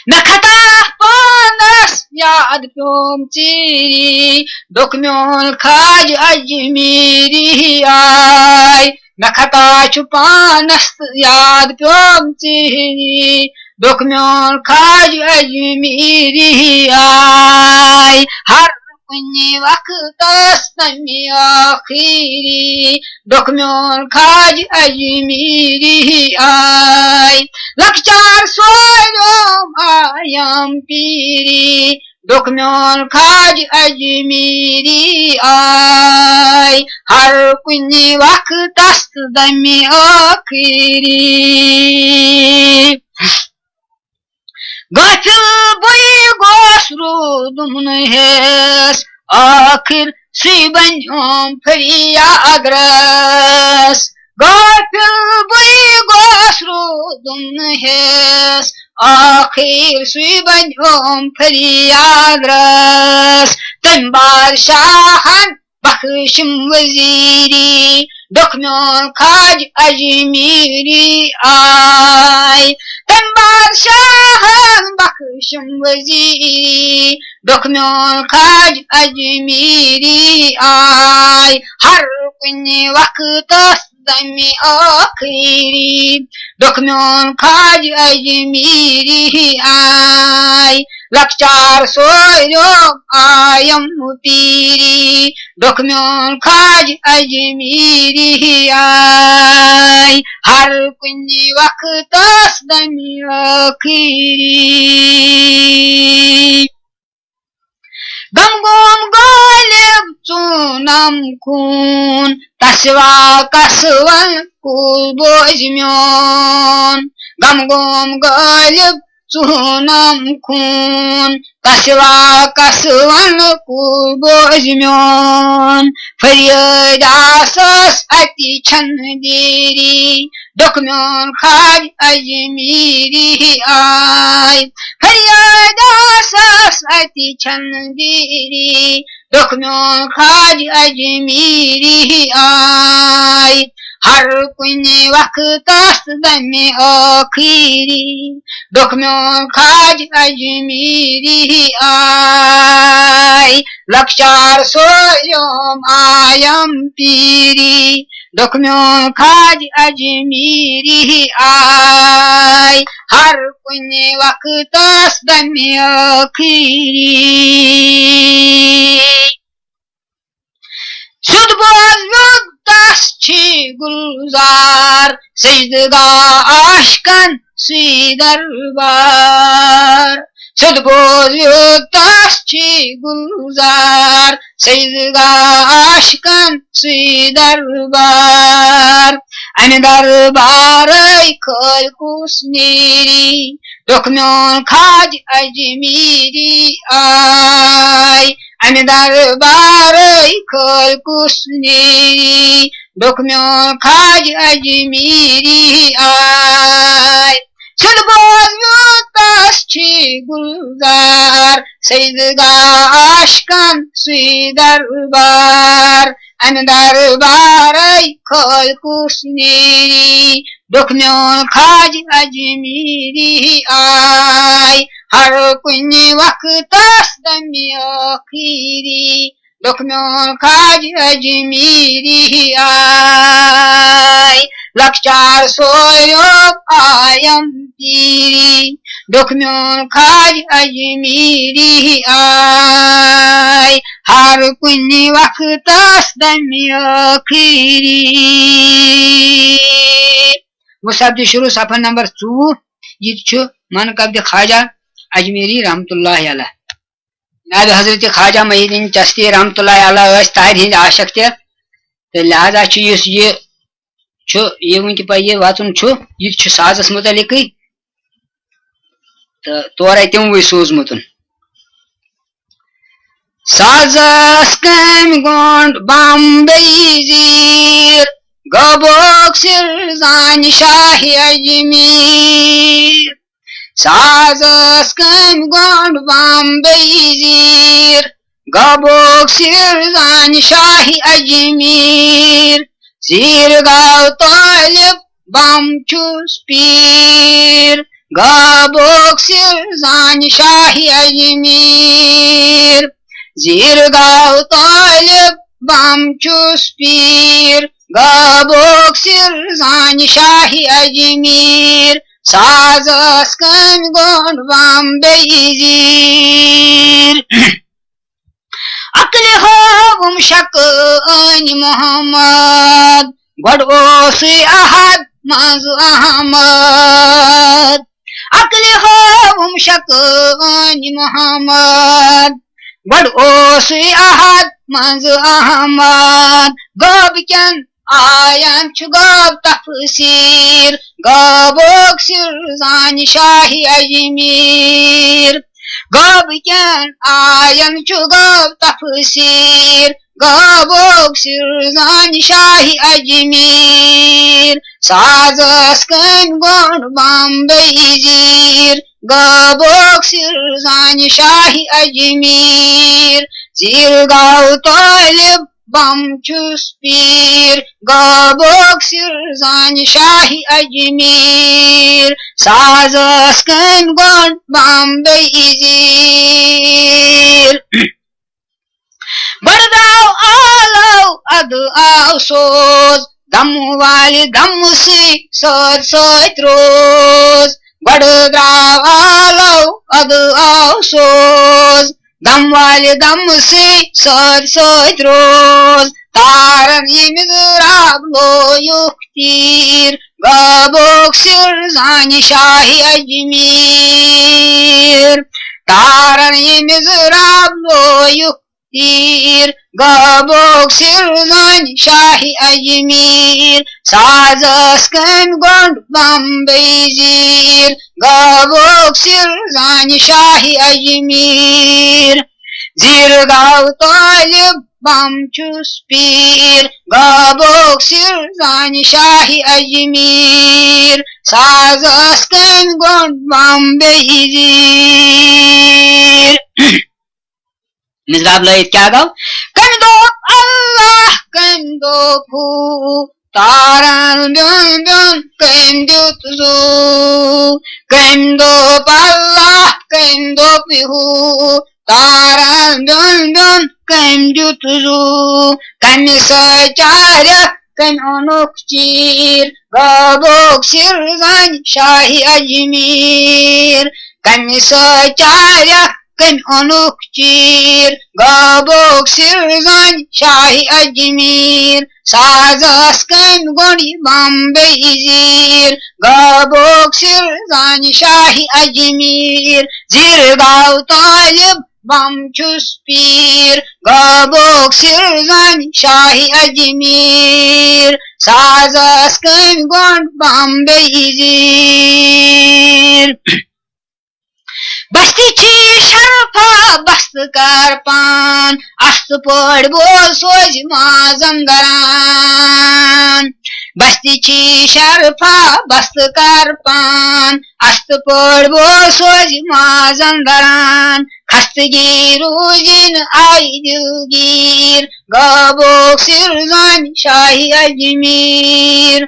مےٚ خطا پانس یاد پیوم ژیٖری، دوٚکھ میون خاج اجمیری آے۔ مےٚ خطا چھُ پانس یاد پیوم ژیٖری، دوٚکھ میون خاج اجمیری آے۔ ہر کُنہِ وقتس دمہِ ٲخری، دوٚکھ میون خاج اجمیری آے۔ لۄکچار سوریوم آیم پیٖری، دوٚکھ میون خاج اجمیری آے۔ ہر کُنہِ وقتس دمہِ ٲخری۔ غافل بٕے گوس روٗدُم نہٕ ہیس، ٲخر سُے بنیوم فریاد رس۔ غافل بٕے گوس روٗدُم نہٕ ہیس، ٲخر سُے بنیوم فریاد رس۔ تٔمۍ بادشاہن بخشم وزیری، دوٚکھ میون خاج اجمیری آے۔ تٔمۍ بادشاہن بخشم وزیری، دوٚکھ میون خاج اجمیری آے۔ ہر کُنہِ وقتس دمہِ ٲخری، دوٚکھ میون خاج اجمیری آے۔ لۄکچار سوریوم آیم پیٖری، دوٚکھ میون خاج اجمیری آے۔ ہر کُنہِ وقتس دمہِ ٲخری۔ غم گوم غٲلب ژوٗنم خوٗن، تسوا کسون کُس بوزِ میون۔ غم گوم غٲلب ژوٗنم خوٗن۔ کس وا کس ونہٕ کُل بوزِ میون، فریٲدۍ آسس اَتہِ چھنہٕ دیری۔ ڈوٚکھ میون خواجہ اجمیری آے، فریاد آسس اَتہِ چھنہٕ دیری۔ ڈوٚکھ میون خواجہ اجمیری آے، ہر کُنہِ وقتس دمہِ ٲخری۔ ڈوٚکھ میون خواجہ اجمیری آے، لۄکچار سویوم آیم پیری۔ ڈوٚکھ میون خواجہ اجمیری آے، ہر کُنہِ وقتس دمہِ ٲخری۔ سیوٚد بوز ویوٚد تس چھی گُلزار، سجدٕ گاہ عاشقن سُے دربار۔ سیوٚد بوز ویوٚد تس چھی گُلزار، سجدٕ گاہ عاشقن سُے دربار۔ امہِ دربارے کھٲلۍ کُس نیری، ڈوٚکھ میون خواجہ اجمیری آے۔ امہِ دربارے کھٲلۍ کُس نیری، ڈوٚکھ میون خواجہ اجمیری آے۔ سیوٚد بوز ویوٚد تس چھی گُلزار، سجدٕ گاہ عاشقن سُے دربار۔ امہِ دربارے کھٲلۍ کُس نیری، ڈوٚکھ میون خواجہ اجمیری آے، ہر کُنہِ وقتس دمہِ ٲخری۔ ڈوٚکھ میون خواجہ اجمیری آے، لۄکچار سویوم آیم پیری۔ ڈوٚکھ میون خواجہ اجمیری آے، ہر کُنہِ وقتس دمہِ ٲخری۔ مصحف دِ شروع صفحہ نمبر ژوٚوُہ۔ یہِ تہِ چھُ من قبض خواجہ اجمیری رحمتہ اللہ علیہ۔ جناب حضرت خواجہ محی الدین چشتی رحمتہ اللہ علیہ ٲسۍ تارِ ہٕنٛدۍ عاشق تہِ، تہٕ لہذا چھُ یُس یہِ چھُ، یہِ وٕنکہِ پَے یہِ وَژُن چھُ، یہِ تہِ چھُ سازَس مُتعلِقٕے۔ تہٕ تورَے تِموٕے سوٗزمُتن۔ سازَس کٔمۍ گوٚنٛڈ بمبئی زیٖر، گوٚبُک سِر زانہِ شاہہِ اجمیٖر۔ سازَس کٔمۍ گوٚنٛڈ بمبئی زیٖر، گوٚبُک سِر زانہِ شاہہِ اجمیٖر۔ زیٖر گوٚو طٲلب بم چھُس پیٖر، گوٚبُک سِر زانہِ شاہہِ اجمیٖر۔ زیٖر گوٚو طٲلب بم چھُس پیٖر، گوٚبُک سِر زانہِ شاہہِ اجمیٖر۔ سازَس کٔمۍ گوٚنٛڈ بمبئی زیٖر۔ عقلہِ ہٲوُم شکٲنۍ محمد، گۄڈٕ اوسُے احد منٛزٕ احمد۔ عقلہِ ہٲوُم شکٲنۍ محمد، گۄڈٕ اوسُے احد منٛزٕ احمد۔ غٲبہٕ کٮ۪ن آین چھُ غٲب تفسیٖر، غٲبُک سِر زانہِ شاہہِ اجمیٖر۔ غٲبہٕ کٮ۪ن آین چھُ غٲب تفسیٖر، غٲبُک سِر زانہِ شاہہِ اجمیٖر۔ سازَس کٔمۍ گوٚنٛڈ بمبئی زیٖر، غٲبُک سِر زانہِ شاہہِ اجمیٖر۔ زیٖر گوٚو طٲلب بم چھُس پیٖر، غٲبُک سِر زانہِ شاہہِ اجمیٖر۔ سازَس کٔمۍ گوٚنٛڈ بمبئی زیٖر۔ گۄڈٕ درٛاو آلو، اَدٕ آو سوز، غمہٕ والہِ غمہٕ سۭتۍ سۭتۍ سۭتۍ روز۔ گۄڈٕ درٛاو آلو، اَدٕ آو سوز، غم والہِ غمہٕ سۭتۍ سۭتۍ سۭتۍ روز۔ تارن ییٚمہِ ضراب لویُکھ تیٖر، غٲبُک سِر زانہِ شاہہِ اجمیٖر۔ تارن ییٚمہِ ضراب لویُکھ تیٖر، غٲبوک سِر زانہِ شاہہِ اجمیٖر۔ سازس کٔمۍ گوٚنٛڈ بمبئی زیٖر، غٲبوک سِر زانہِ شاہہِ اجمیٖر۔ زیٖر گاو طٲلب بم چھُس پیٖر، غٲبوک سِر زانہِ شاہہِ اجمیٖر۔ سازس کٔمۍ گوٚنٛڈ بمبئی زیٖر۔ مِثراب لٲیِتھ کیٛاہ گوٚو؟ کٔمۍ دوٚپ اللہ، کٔمۍ دوٚپ ہُہ، تارن بیوٚن بیوٚن کٔمۍ دیُت زُو؟ کٔمۍ دوٚپ اللہ، کٔمۍ دوٚپ ہُہ، تارن بیوٚن بیوٚن کٔمۍ دیُت زُو؟ کمہِ سۭتۍ چارٮ۪کھ، کٔمۍ اوٚنُکھ چیٖر؟ غٲبوک سِر زانہِ شاہہِ اجمیٖر۔ کمہِ سۭتۍ چارٮ۪کھ، کٔمۍ اوٚنُکھ چیٖر؟ غٲبوک سِر زانہِ شاہہِ اجمیٖر۔ سازس کٔمۍ گوٚنٛڈ یہِ بمبئی زیٖر؟ غٲبوک سِر زانہِ شاہہِ اجمیٖر۔ زِر گاو طٲلب بم چھُس پیٖر، غٲبوک سِر زانہِ شاہہِ اجمیٖر۔ سازس کٔمۍ گوٚنٛڈ بمبئی زیٖر۔ بستی چھی شرفا بست کر پان، اَستہٕ پٲٹھۍ بول سوزِ مازن گران۔ بستی چھی شرفا بست کر پان، اَستہٕ پٲٹھۍ بول سوزِ مازن گران۔ خستگی روٗزِن آیہِ دلگیٖر، غٲبوک سِر زانہِ شاہہِ اجمیٖر۔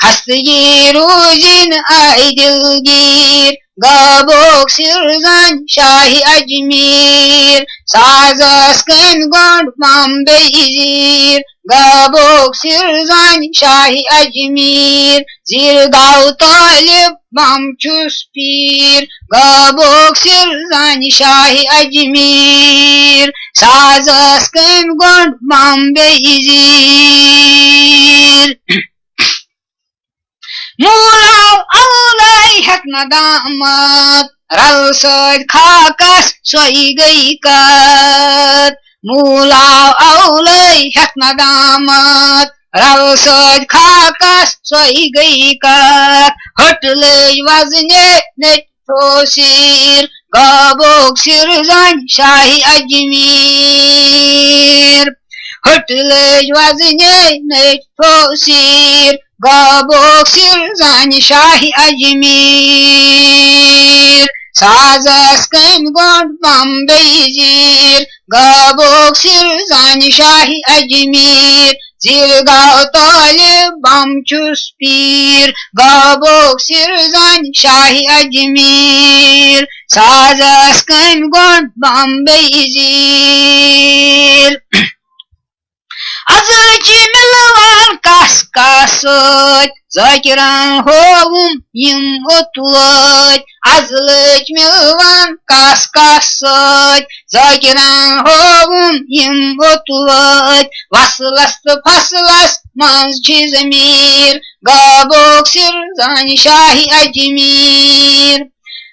خستگی روٗزِن آیہِ دلگیٖر، غٲبوک سِر زانہِ شاہہِ اجمیٖر۔ سازس کٔمۍ گوٚنٛڈ بمبئی زیٖر، غٲبوک سِر زانہِ شاہہِ اجمیٖر۔ زِر گاو طٲلب بم چھُس پیٖر، غٲبوک سِر زانہِ شاہہِ اجمیٖر۔ سازس کٔمۍ گوٚنٛڈ بمبئی زیٖر۔ مولا اولے ہیٚکھ نہٕ دامت، رل سۭتۍ خاکس سۄے گٔے کتھ۔ مولا اولے ہیٚکھ نہٕ دامت، رل سۭتۍ خاکس سۄے گٔے کتھ۔ ہٹ لٔج وزنے نٔٹۍ پھوسیٖر، غٲبوک سِر زانہِ شاہہِ اجمیٖر۔ ہٹ لٔج وزنے نٔٹۍ پھوسیٖر، غٲبوک سِر زانہِ شاہہِ اجمیٖر۔ سازس کٔمۍ گوٚنٛڈ بمبئی زیٖر، غٲبوک سِر زانہِ شاہہِ اجمیٖر۔ زِر گاو طٲلب بم چھُس پیٖر، غٲبوک سِر زانہِ شاہہِ اجمیٖر۔ سازس کٔمۍ گوٚنٛڈ بمبئی زیٖر۔ ازلٕچ مِلوان کس کس سۭتۍ، ذٲکِرن ہووُم یِم اوٚت وٲتۍ۔ ازلٕچ مِلوان کس کس سۭتۍ، ذٲکِرن ہووُم یِم اوٚت وٲتۍ۔ وصلس تہٕ فصلس منٛز چھِ ضمیٖر، غٲبوک سِر زانہِ شاہہِ اجمیٖر۔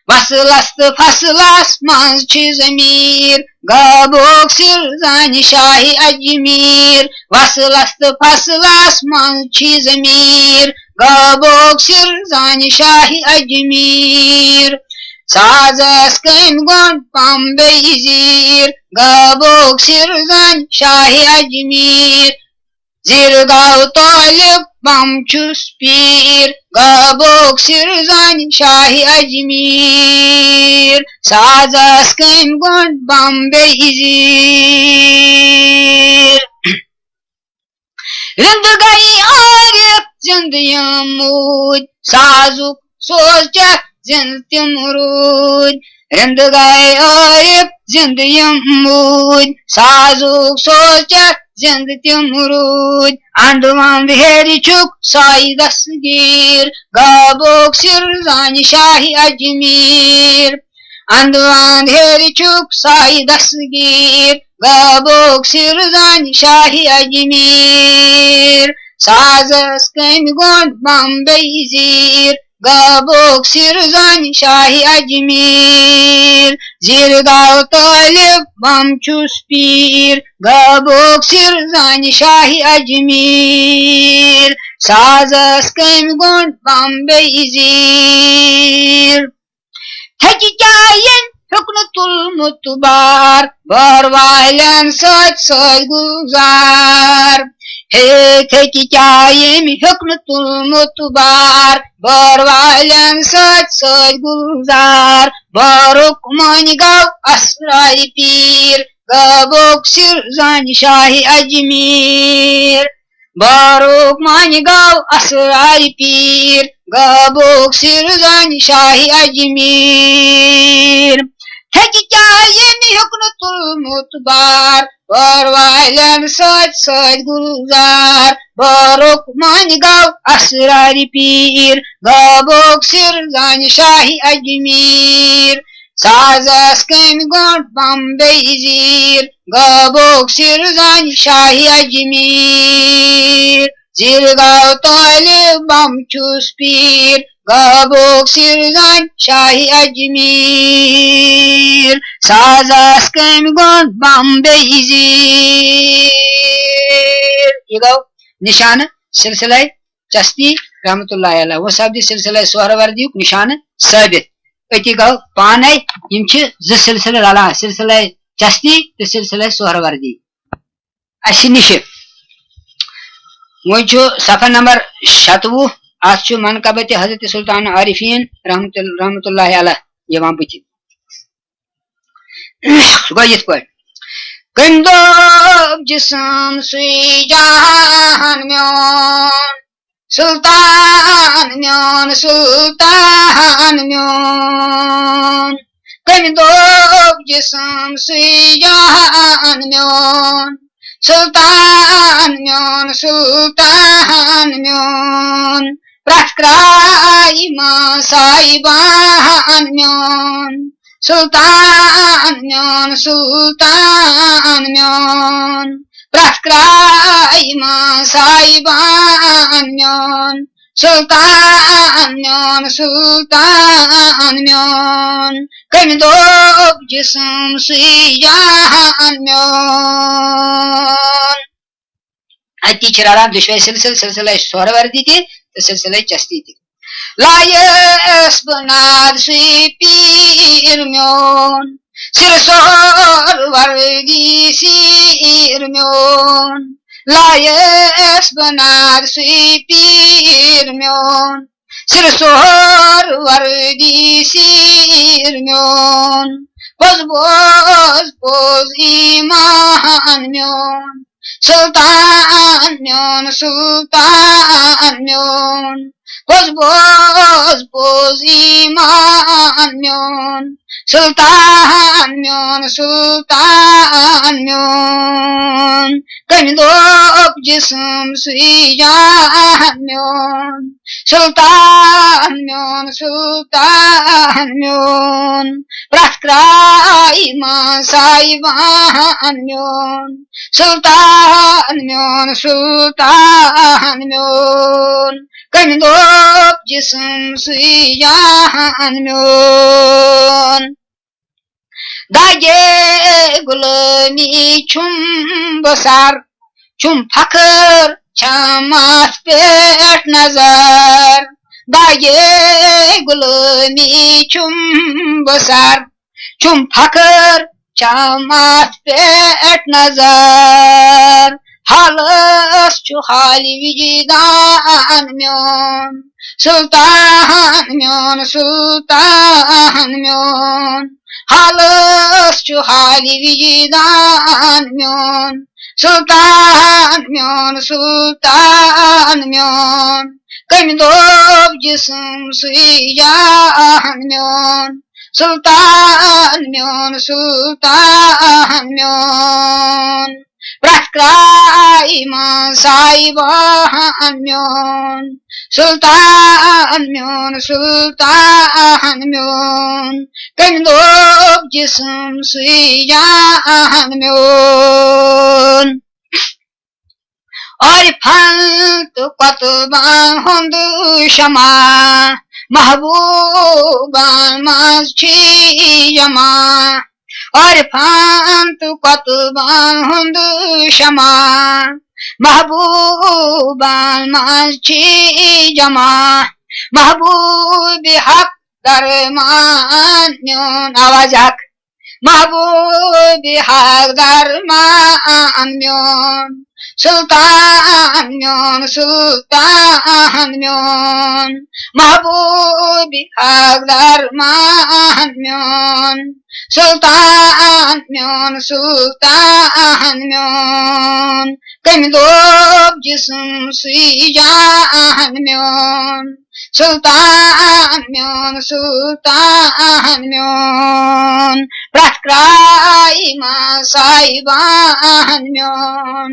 وصلس تہٕ فصلس منٛز چھِ ضمیٖر، غٲبوک سِر زانہِ شاہہِ اجمیٖر۔ وصلس تہٕ فصلس منٛز چھِ ضمیٖر، غٲبوک سِر زانہِ شاہہِ اجمیٖر۔ سازس کٔمۍ گوٚنٛڈ بمبئی زیٖر، غٲبوک سِر زانہِ شاہہِ اجمیٖر۔ زِر گاو طٲلب بم چھُس پیٖر، غٲبوک سِر زانہِ شاہہِ اجمیٖر۔ سازس کٔمۍ گوٚنٛڈ بمبئی زیٖر۔ رِنٛدٕ گٔے عٲرِف زِنٛدٕ یِم موٗدۍ، سازُک سوز چتھ زِنٛدٕ تِم روٗدۍ۔ رِنٛدٕ گٔے عٲرِف زِنٛدٕ یِم موٗدۍ، سازُک سوز چتھ زِنٛدٕ تِم روٗدۍ۔ اَنٛد وَنٛد ہیٚرِ چھُکھ سایہِ دستگیٖر، غٲبوک سِر زانہِ شاہہِ اجمیٖر۔ اَنٛد وَنٛد ہیٚرِ چھُکھ سایہِ دستگیٖر، غٲبوک سِر زانہِ شاہہِ اجمیٖر۔ سازس کٔمۍ گوٚنٛڈ بمبئی زیٖر، گبُک سِر زانہِ شاہِ اجمیٖر۔ زِر گو طٲلب بم چھُس پیٖر، گبُک سِر زانہِ شاہِ اجمیٖر۔ سازس کٔمۍ گوٚنٛڈ بم بیٚیہِ زیٖر۔ تھکہِ کیٛاہ ییٚمۍ ہیوٚک نہٕ تُلمُت بار، بار والٮ۪ن سۭتۍ سۭتۍ گُلزار۔ ہے تھکہِ کیٛاہ ییٚمۍ ہیوٚک نہٕ تُلمُت بار، بار والٮ۪ن سۭتۍ سۭتۍ گُلزار۔ بارُک مۄنہِ گوٚو اسرارِ پیٖر، گبُک سِر زانہِ شاہِ اجمیٖر۔ بارُک مۄنہِ گوٚو اسرارِ پیٖر، گبُک سِر زانہِ شاہِ اجمیٖر۔ تھکہِ کیٛاہ ییٚمۍ ہیوٚک نہٕ تُلمُت بار، بار والٮ۪ن سۭتۍ سۭتۍ گُلزار۔ بارُک مۄنہِ گوٚو اسرارِ پیٖر، گبُک سِر زانہِ شاہِ اجمیٖر۔ سازس کٔمۍ گوٚنٛڈ بم بیٚیہِ زیٖر، گبُک سِر زانہِ شاہِ اجمیٖر۔ زِر گو طٲلب بم چھُس پیٖر، گبُک سِر زانہِ شاہِ اجمیٖر۔ سازس کٔمۍ گوٚنٛڈ بم بیٚیہِ زیٖر۔ یہِ گوٚو نِشانہٕ سلسلے چشتی رحمتہ اللہ علیہ۔ وۄنۍ سپدِ سلسلے سہروردیُک نِشانہٕ ثٲبت۔ أتی گوٚو پانے، یِم چھِ زٕ سلسلہٕ رلان، سلسلے چشتی تہٕ سلسلے سہروردی۔ اَسہِ نِشہِ وۄنۍ چھُ صفحہ نمبر شتوُہ، اَتھ چھُ منقبت حضرت سلطان عارفین رحمت، رحمتہ اللہ علیہ یِوان بٕتھِ۔ سُہ گوٚو یِتھ پٲٹھۍ۔ کٔمۍ دوٚپ جسم سُے جان میون، سلطان میون، سلطان میون۔ کٔمۍ دوٚپ جسم سُے جان میون، سلطان میون، سلطان میون۔ پرٛٮ۪تھ کرٛایہِ منٛز سایبان میون، سلطان میون، سلطان میون۔ پرٛٮ۪تھ کرٛایہِ منٛز سایبان میون، سلطان میون، سلطان میون۔ کٔمۍ دوٚپ جسم سُے جان میون۔ اَتی چھِ رلان دُشوے سلسلہٕ، سلسلے سہروردی تہِ تہٕ سلسلے چشتی تہِ۔ لایس بہٕ ناد سُے پیٖر میون، سِر سہروردی سیٖر میون۔ لایس بہٕ ناد سُے پیٖر میون، سِر سہروردی سیٖر میون۔ پوٚز بوز پوٚز ایمان میون، سلطان میون، سلطان میون۔ پوٚز بوز پوٚز ایمان میون، سلطان میون، سلطان میون۔ کٔمۍ دوٚپ جسم سُے جان میون، سلطان میون، سلطان میون۔ پرٛٮ۪تھ کرٛایہِ منٛز سایبان میون، سلطان میون، سلطان میون۔ کٔمۍ دوٚپ جسم سُے جان میون۔ داگے غلٲمی چھُم بہٕ سر، چھُم فخر چھم اتھ پٮ۪ٹھ نظر۔ داگے غلٲمی چھُم بہٕ سر، چھُم فخر چھم اتھ پٮ۪ٹھ نظر۔ حالس چھُ حالہِ وجدان میون، سلطان میون، سلطان میون۔ حالس چھُ حالہِ وجدان میون، سلطان میون، سلطان میون۔ کٔمۍ دوٚپ جسم سُے جان میون، سلطان میون، سلطان میون۔ پرٛٮ۪تھ کرٛایہِ منٛز سایبان میون، سلطان میون، سلطان میون۔ کٔمۍ دوٚپ جسم سُے جان میون۔ عارفن تہٕ قطبن ہُنٛد شمع، محبوبن منٛز چھی جمع، عارفن تہٕ قطبن ہُنٛد شمع۔ محبوبن منٛز چھی جمع، محبوب حق درمان میون، آواز حق۔ محبوب حق درمان میون، سلطان میون، سلطان میون۔ محبوب حق درمان میون، سلطان میون، سلطان میون۔ کٔمۍ دوٚپ جسم سُے جان میون؟ سلطان میون، سلطان میون، پرٛٮ۪تھ کرٛایہِ منٛز صاحبان میون۔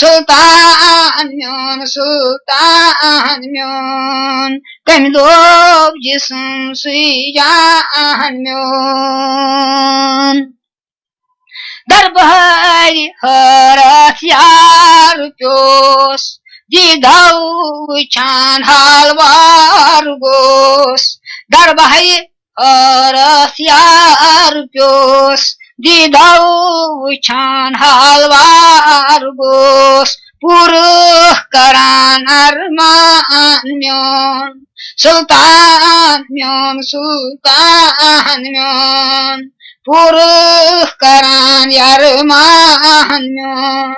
سلطان میون، سلطان میون، کٔمۍ دوٚپ جسم سُے جان میون؟ دربارِ حٲرتھ یار پیوس، دیدو وٕچھان حال وار گوس۔ دربارِ حٲرتھ یار پیوس، دیدو وٕچھان حال وار گوس۔ پوٗرٕ کران ارمان میون، سلطان میون، سلطان میون۔ پوٗرٕ کران ارمان میون،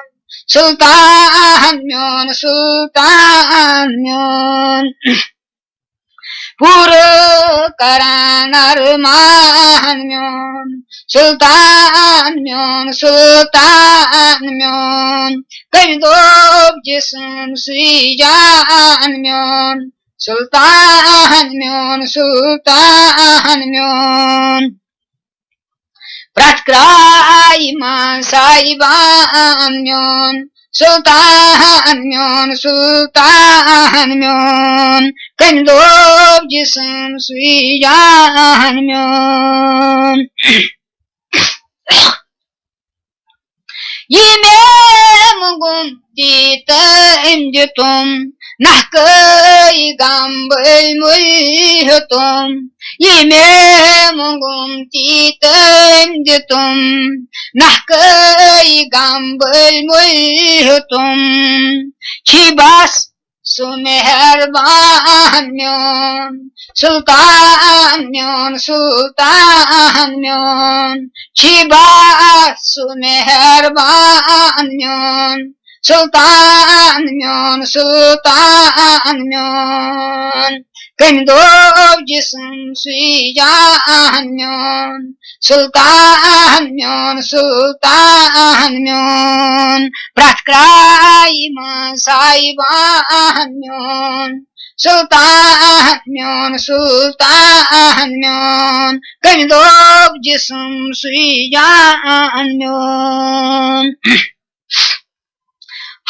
سلطان میون، سلطان میون۔ پوٗرٕ کران ارمان میون، سلطان میون، سلطان میون۔ کٔمۍ دوٚپ جسم سُے جان میون؟ سلطان میون، سلطان میون۔ پرٛٮ۪تھ کرٛایہِ منٛز صاحبان میون، سلطان میون، سلطان میون۔ کٔمۍ دوٚپ جسم سُے جان میون؟ یہِ مےٚ منٛگُم تی تٔمۍ دِتُم، نحقٕے غم بٔلۍ مٔلۍ ہیوٚتُم۔ یہِ مےٚ منٛگُم تی تٔمۍ دِتُم، نحقٕے غم بٔلۍ مٔلۍ ہیوٚتُم۔ چھی بس سُہ مہربان میون، سلطان میون، سلطان میون۔ چھی بس سُہ مہربان میون، سلطان میون، سلطان میون۔ کٔمۍ دوٚپ جسم سُے جان میون؟ سلطان میون، سلطان میون۔ پرٛٮ۪تھ کرٛایہِ منٛز صاحبان میون، سلطان میون، سلطان میون۔ کٔمۍ دوٚپ جسم سُے جان میون؟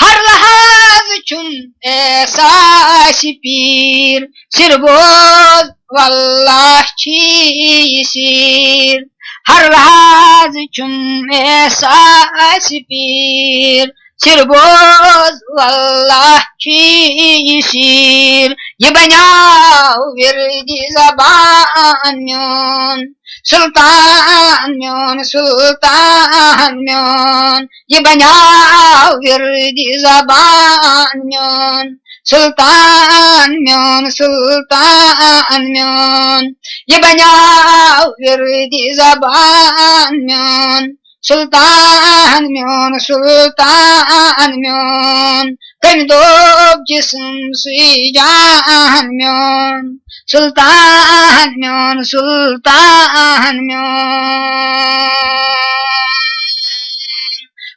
ہر لحاظ چھُم احساس پیٖر، سِر بوز واللہ چھی یہِ سیٖر۔ ہر لحاظ چھُم احساس پیٖر، سِر بوز واللہ چھی یہِ سیٖر۔ یہِ بنیاو وِردِ زبان میون، سلطان میون، سلطان میون۔ یہِ بنیاو وِردِ زبان میون، سلطان میون، سلطان میون۔ یہِ بنیاو وِردِ زبان میون، سلطان میون، سلطان میون۔ کٔمۍ دوٚپ جسم سُے جان میون؟ سلطان میون، سلطان میون۔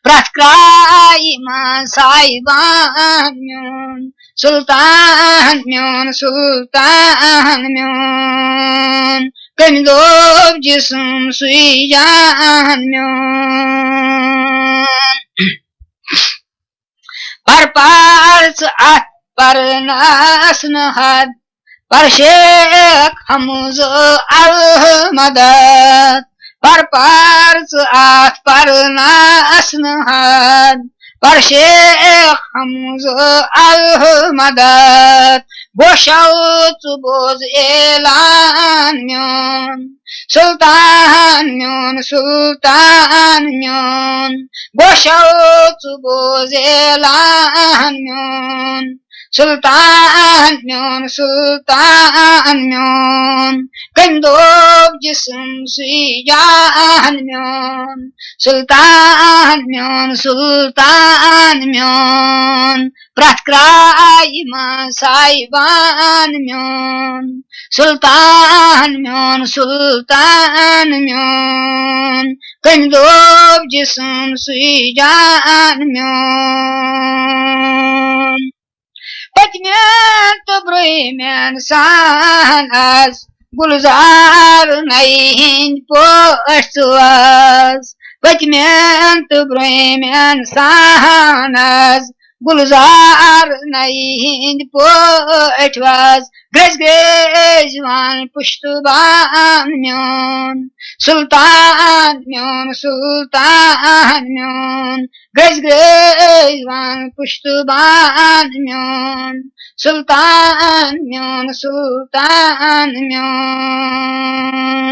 پرٛٮ۪تھ کرٛایہِ منٛز صاحبان میون، سلطان میون، سلطان میون۔ کٔمۍ دوٚپ جسم سُے جان میون؟ پر پر ژٕ اتھ پرنس نہٕ حد، پر شیخ حمزہ المدد۔ پر پر ژٕ اتھ پرنس نہٕ حد، پر شیخ حمزہ المدد۔ بوشو ژٕ بوز اعلان میون، سلطان میون، سلطان میون۔ بوشو ژٕ بوز اعلان میون، سلطان میون، سلطان میون۔ کٔمۍ دوٚپ جسم سُے جان میون، سلطان میون، سلطان میون۔ پرٛٮ۪تھ کرٛایہِ منٛز سایبان میون، سلطان میون، سلطان میون۔ کٔمۍ دوٚپ جسم سُے جان میون۔ پٔتمٮ۪ن تہٕ برٛونٛہمٮ۪ن سان آز گُلزار نَیہِ ہِنٛدۍ پٲٹھۍ ژٕ وَس۔ پٔتمٮ۪ن تہٕ برٛونٛہمٮ۪ن سان آز گُلزار نَیہِ ہِنٛدۍ پٲٹھۍ وَس۔ گرٛٮ۪زِ گرٛٮ۪زِ وَن پُشتہٕ بان میون، سلطان میون، سلطان میون۔ گرٛٮ۪زِ گرٛٮ۪زِ وَن پُشتہٕ بان میون، سلطان میون، سلطان میون۔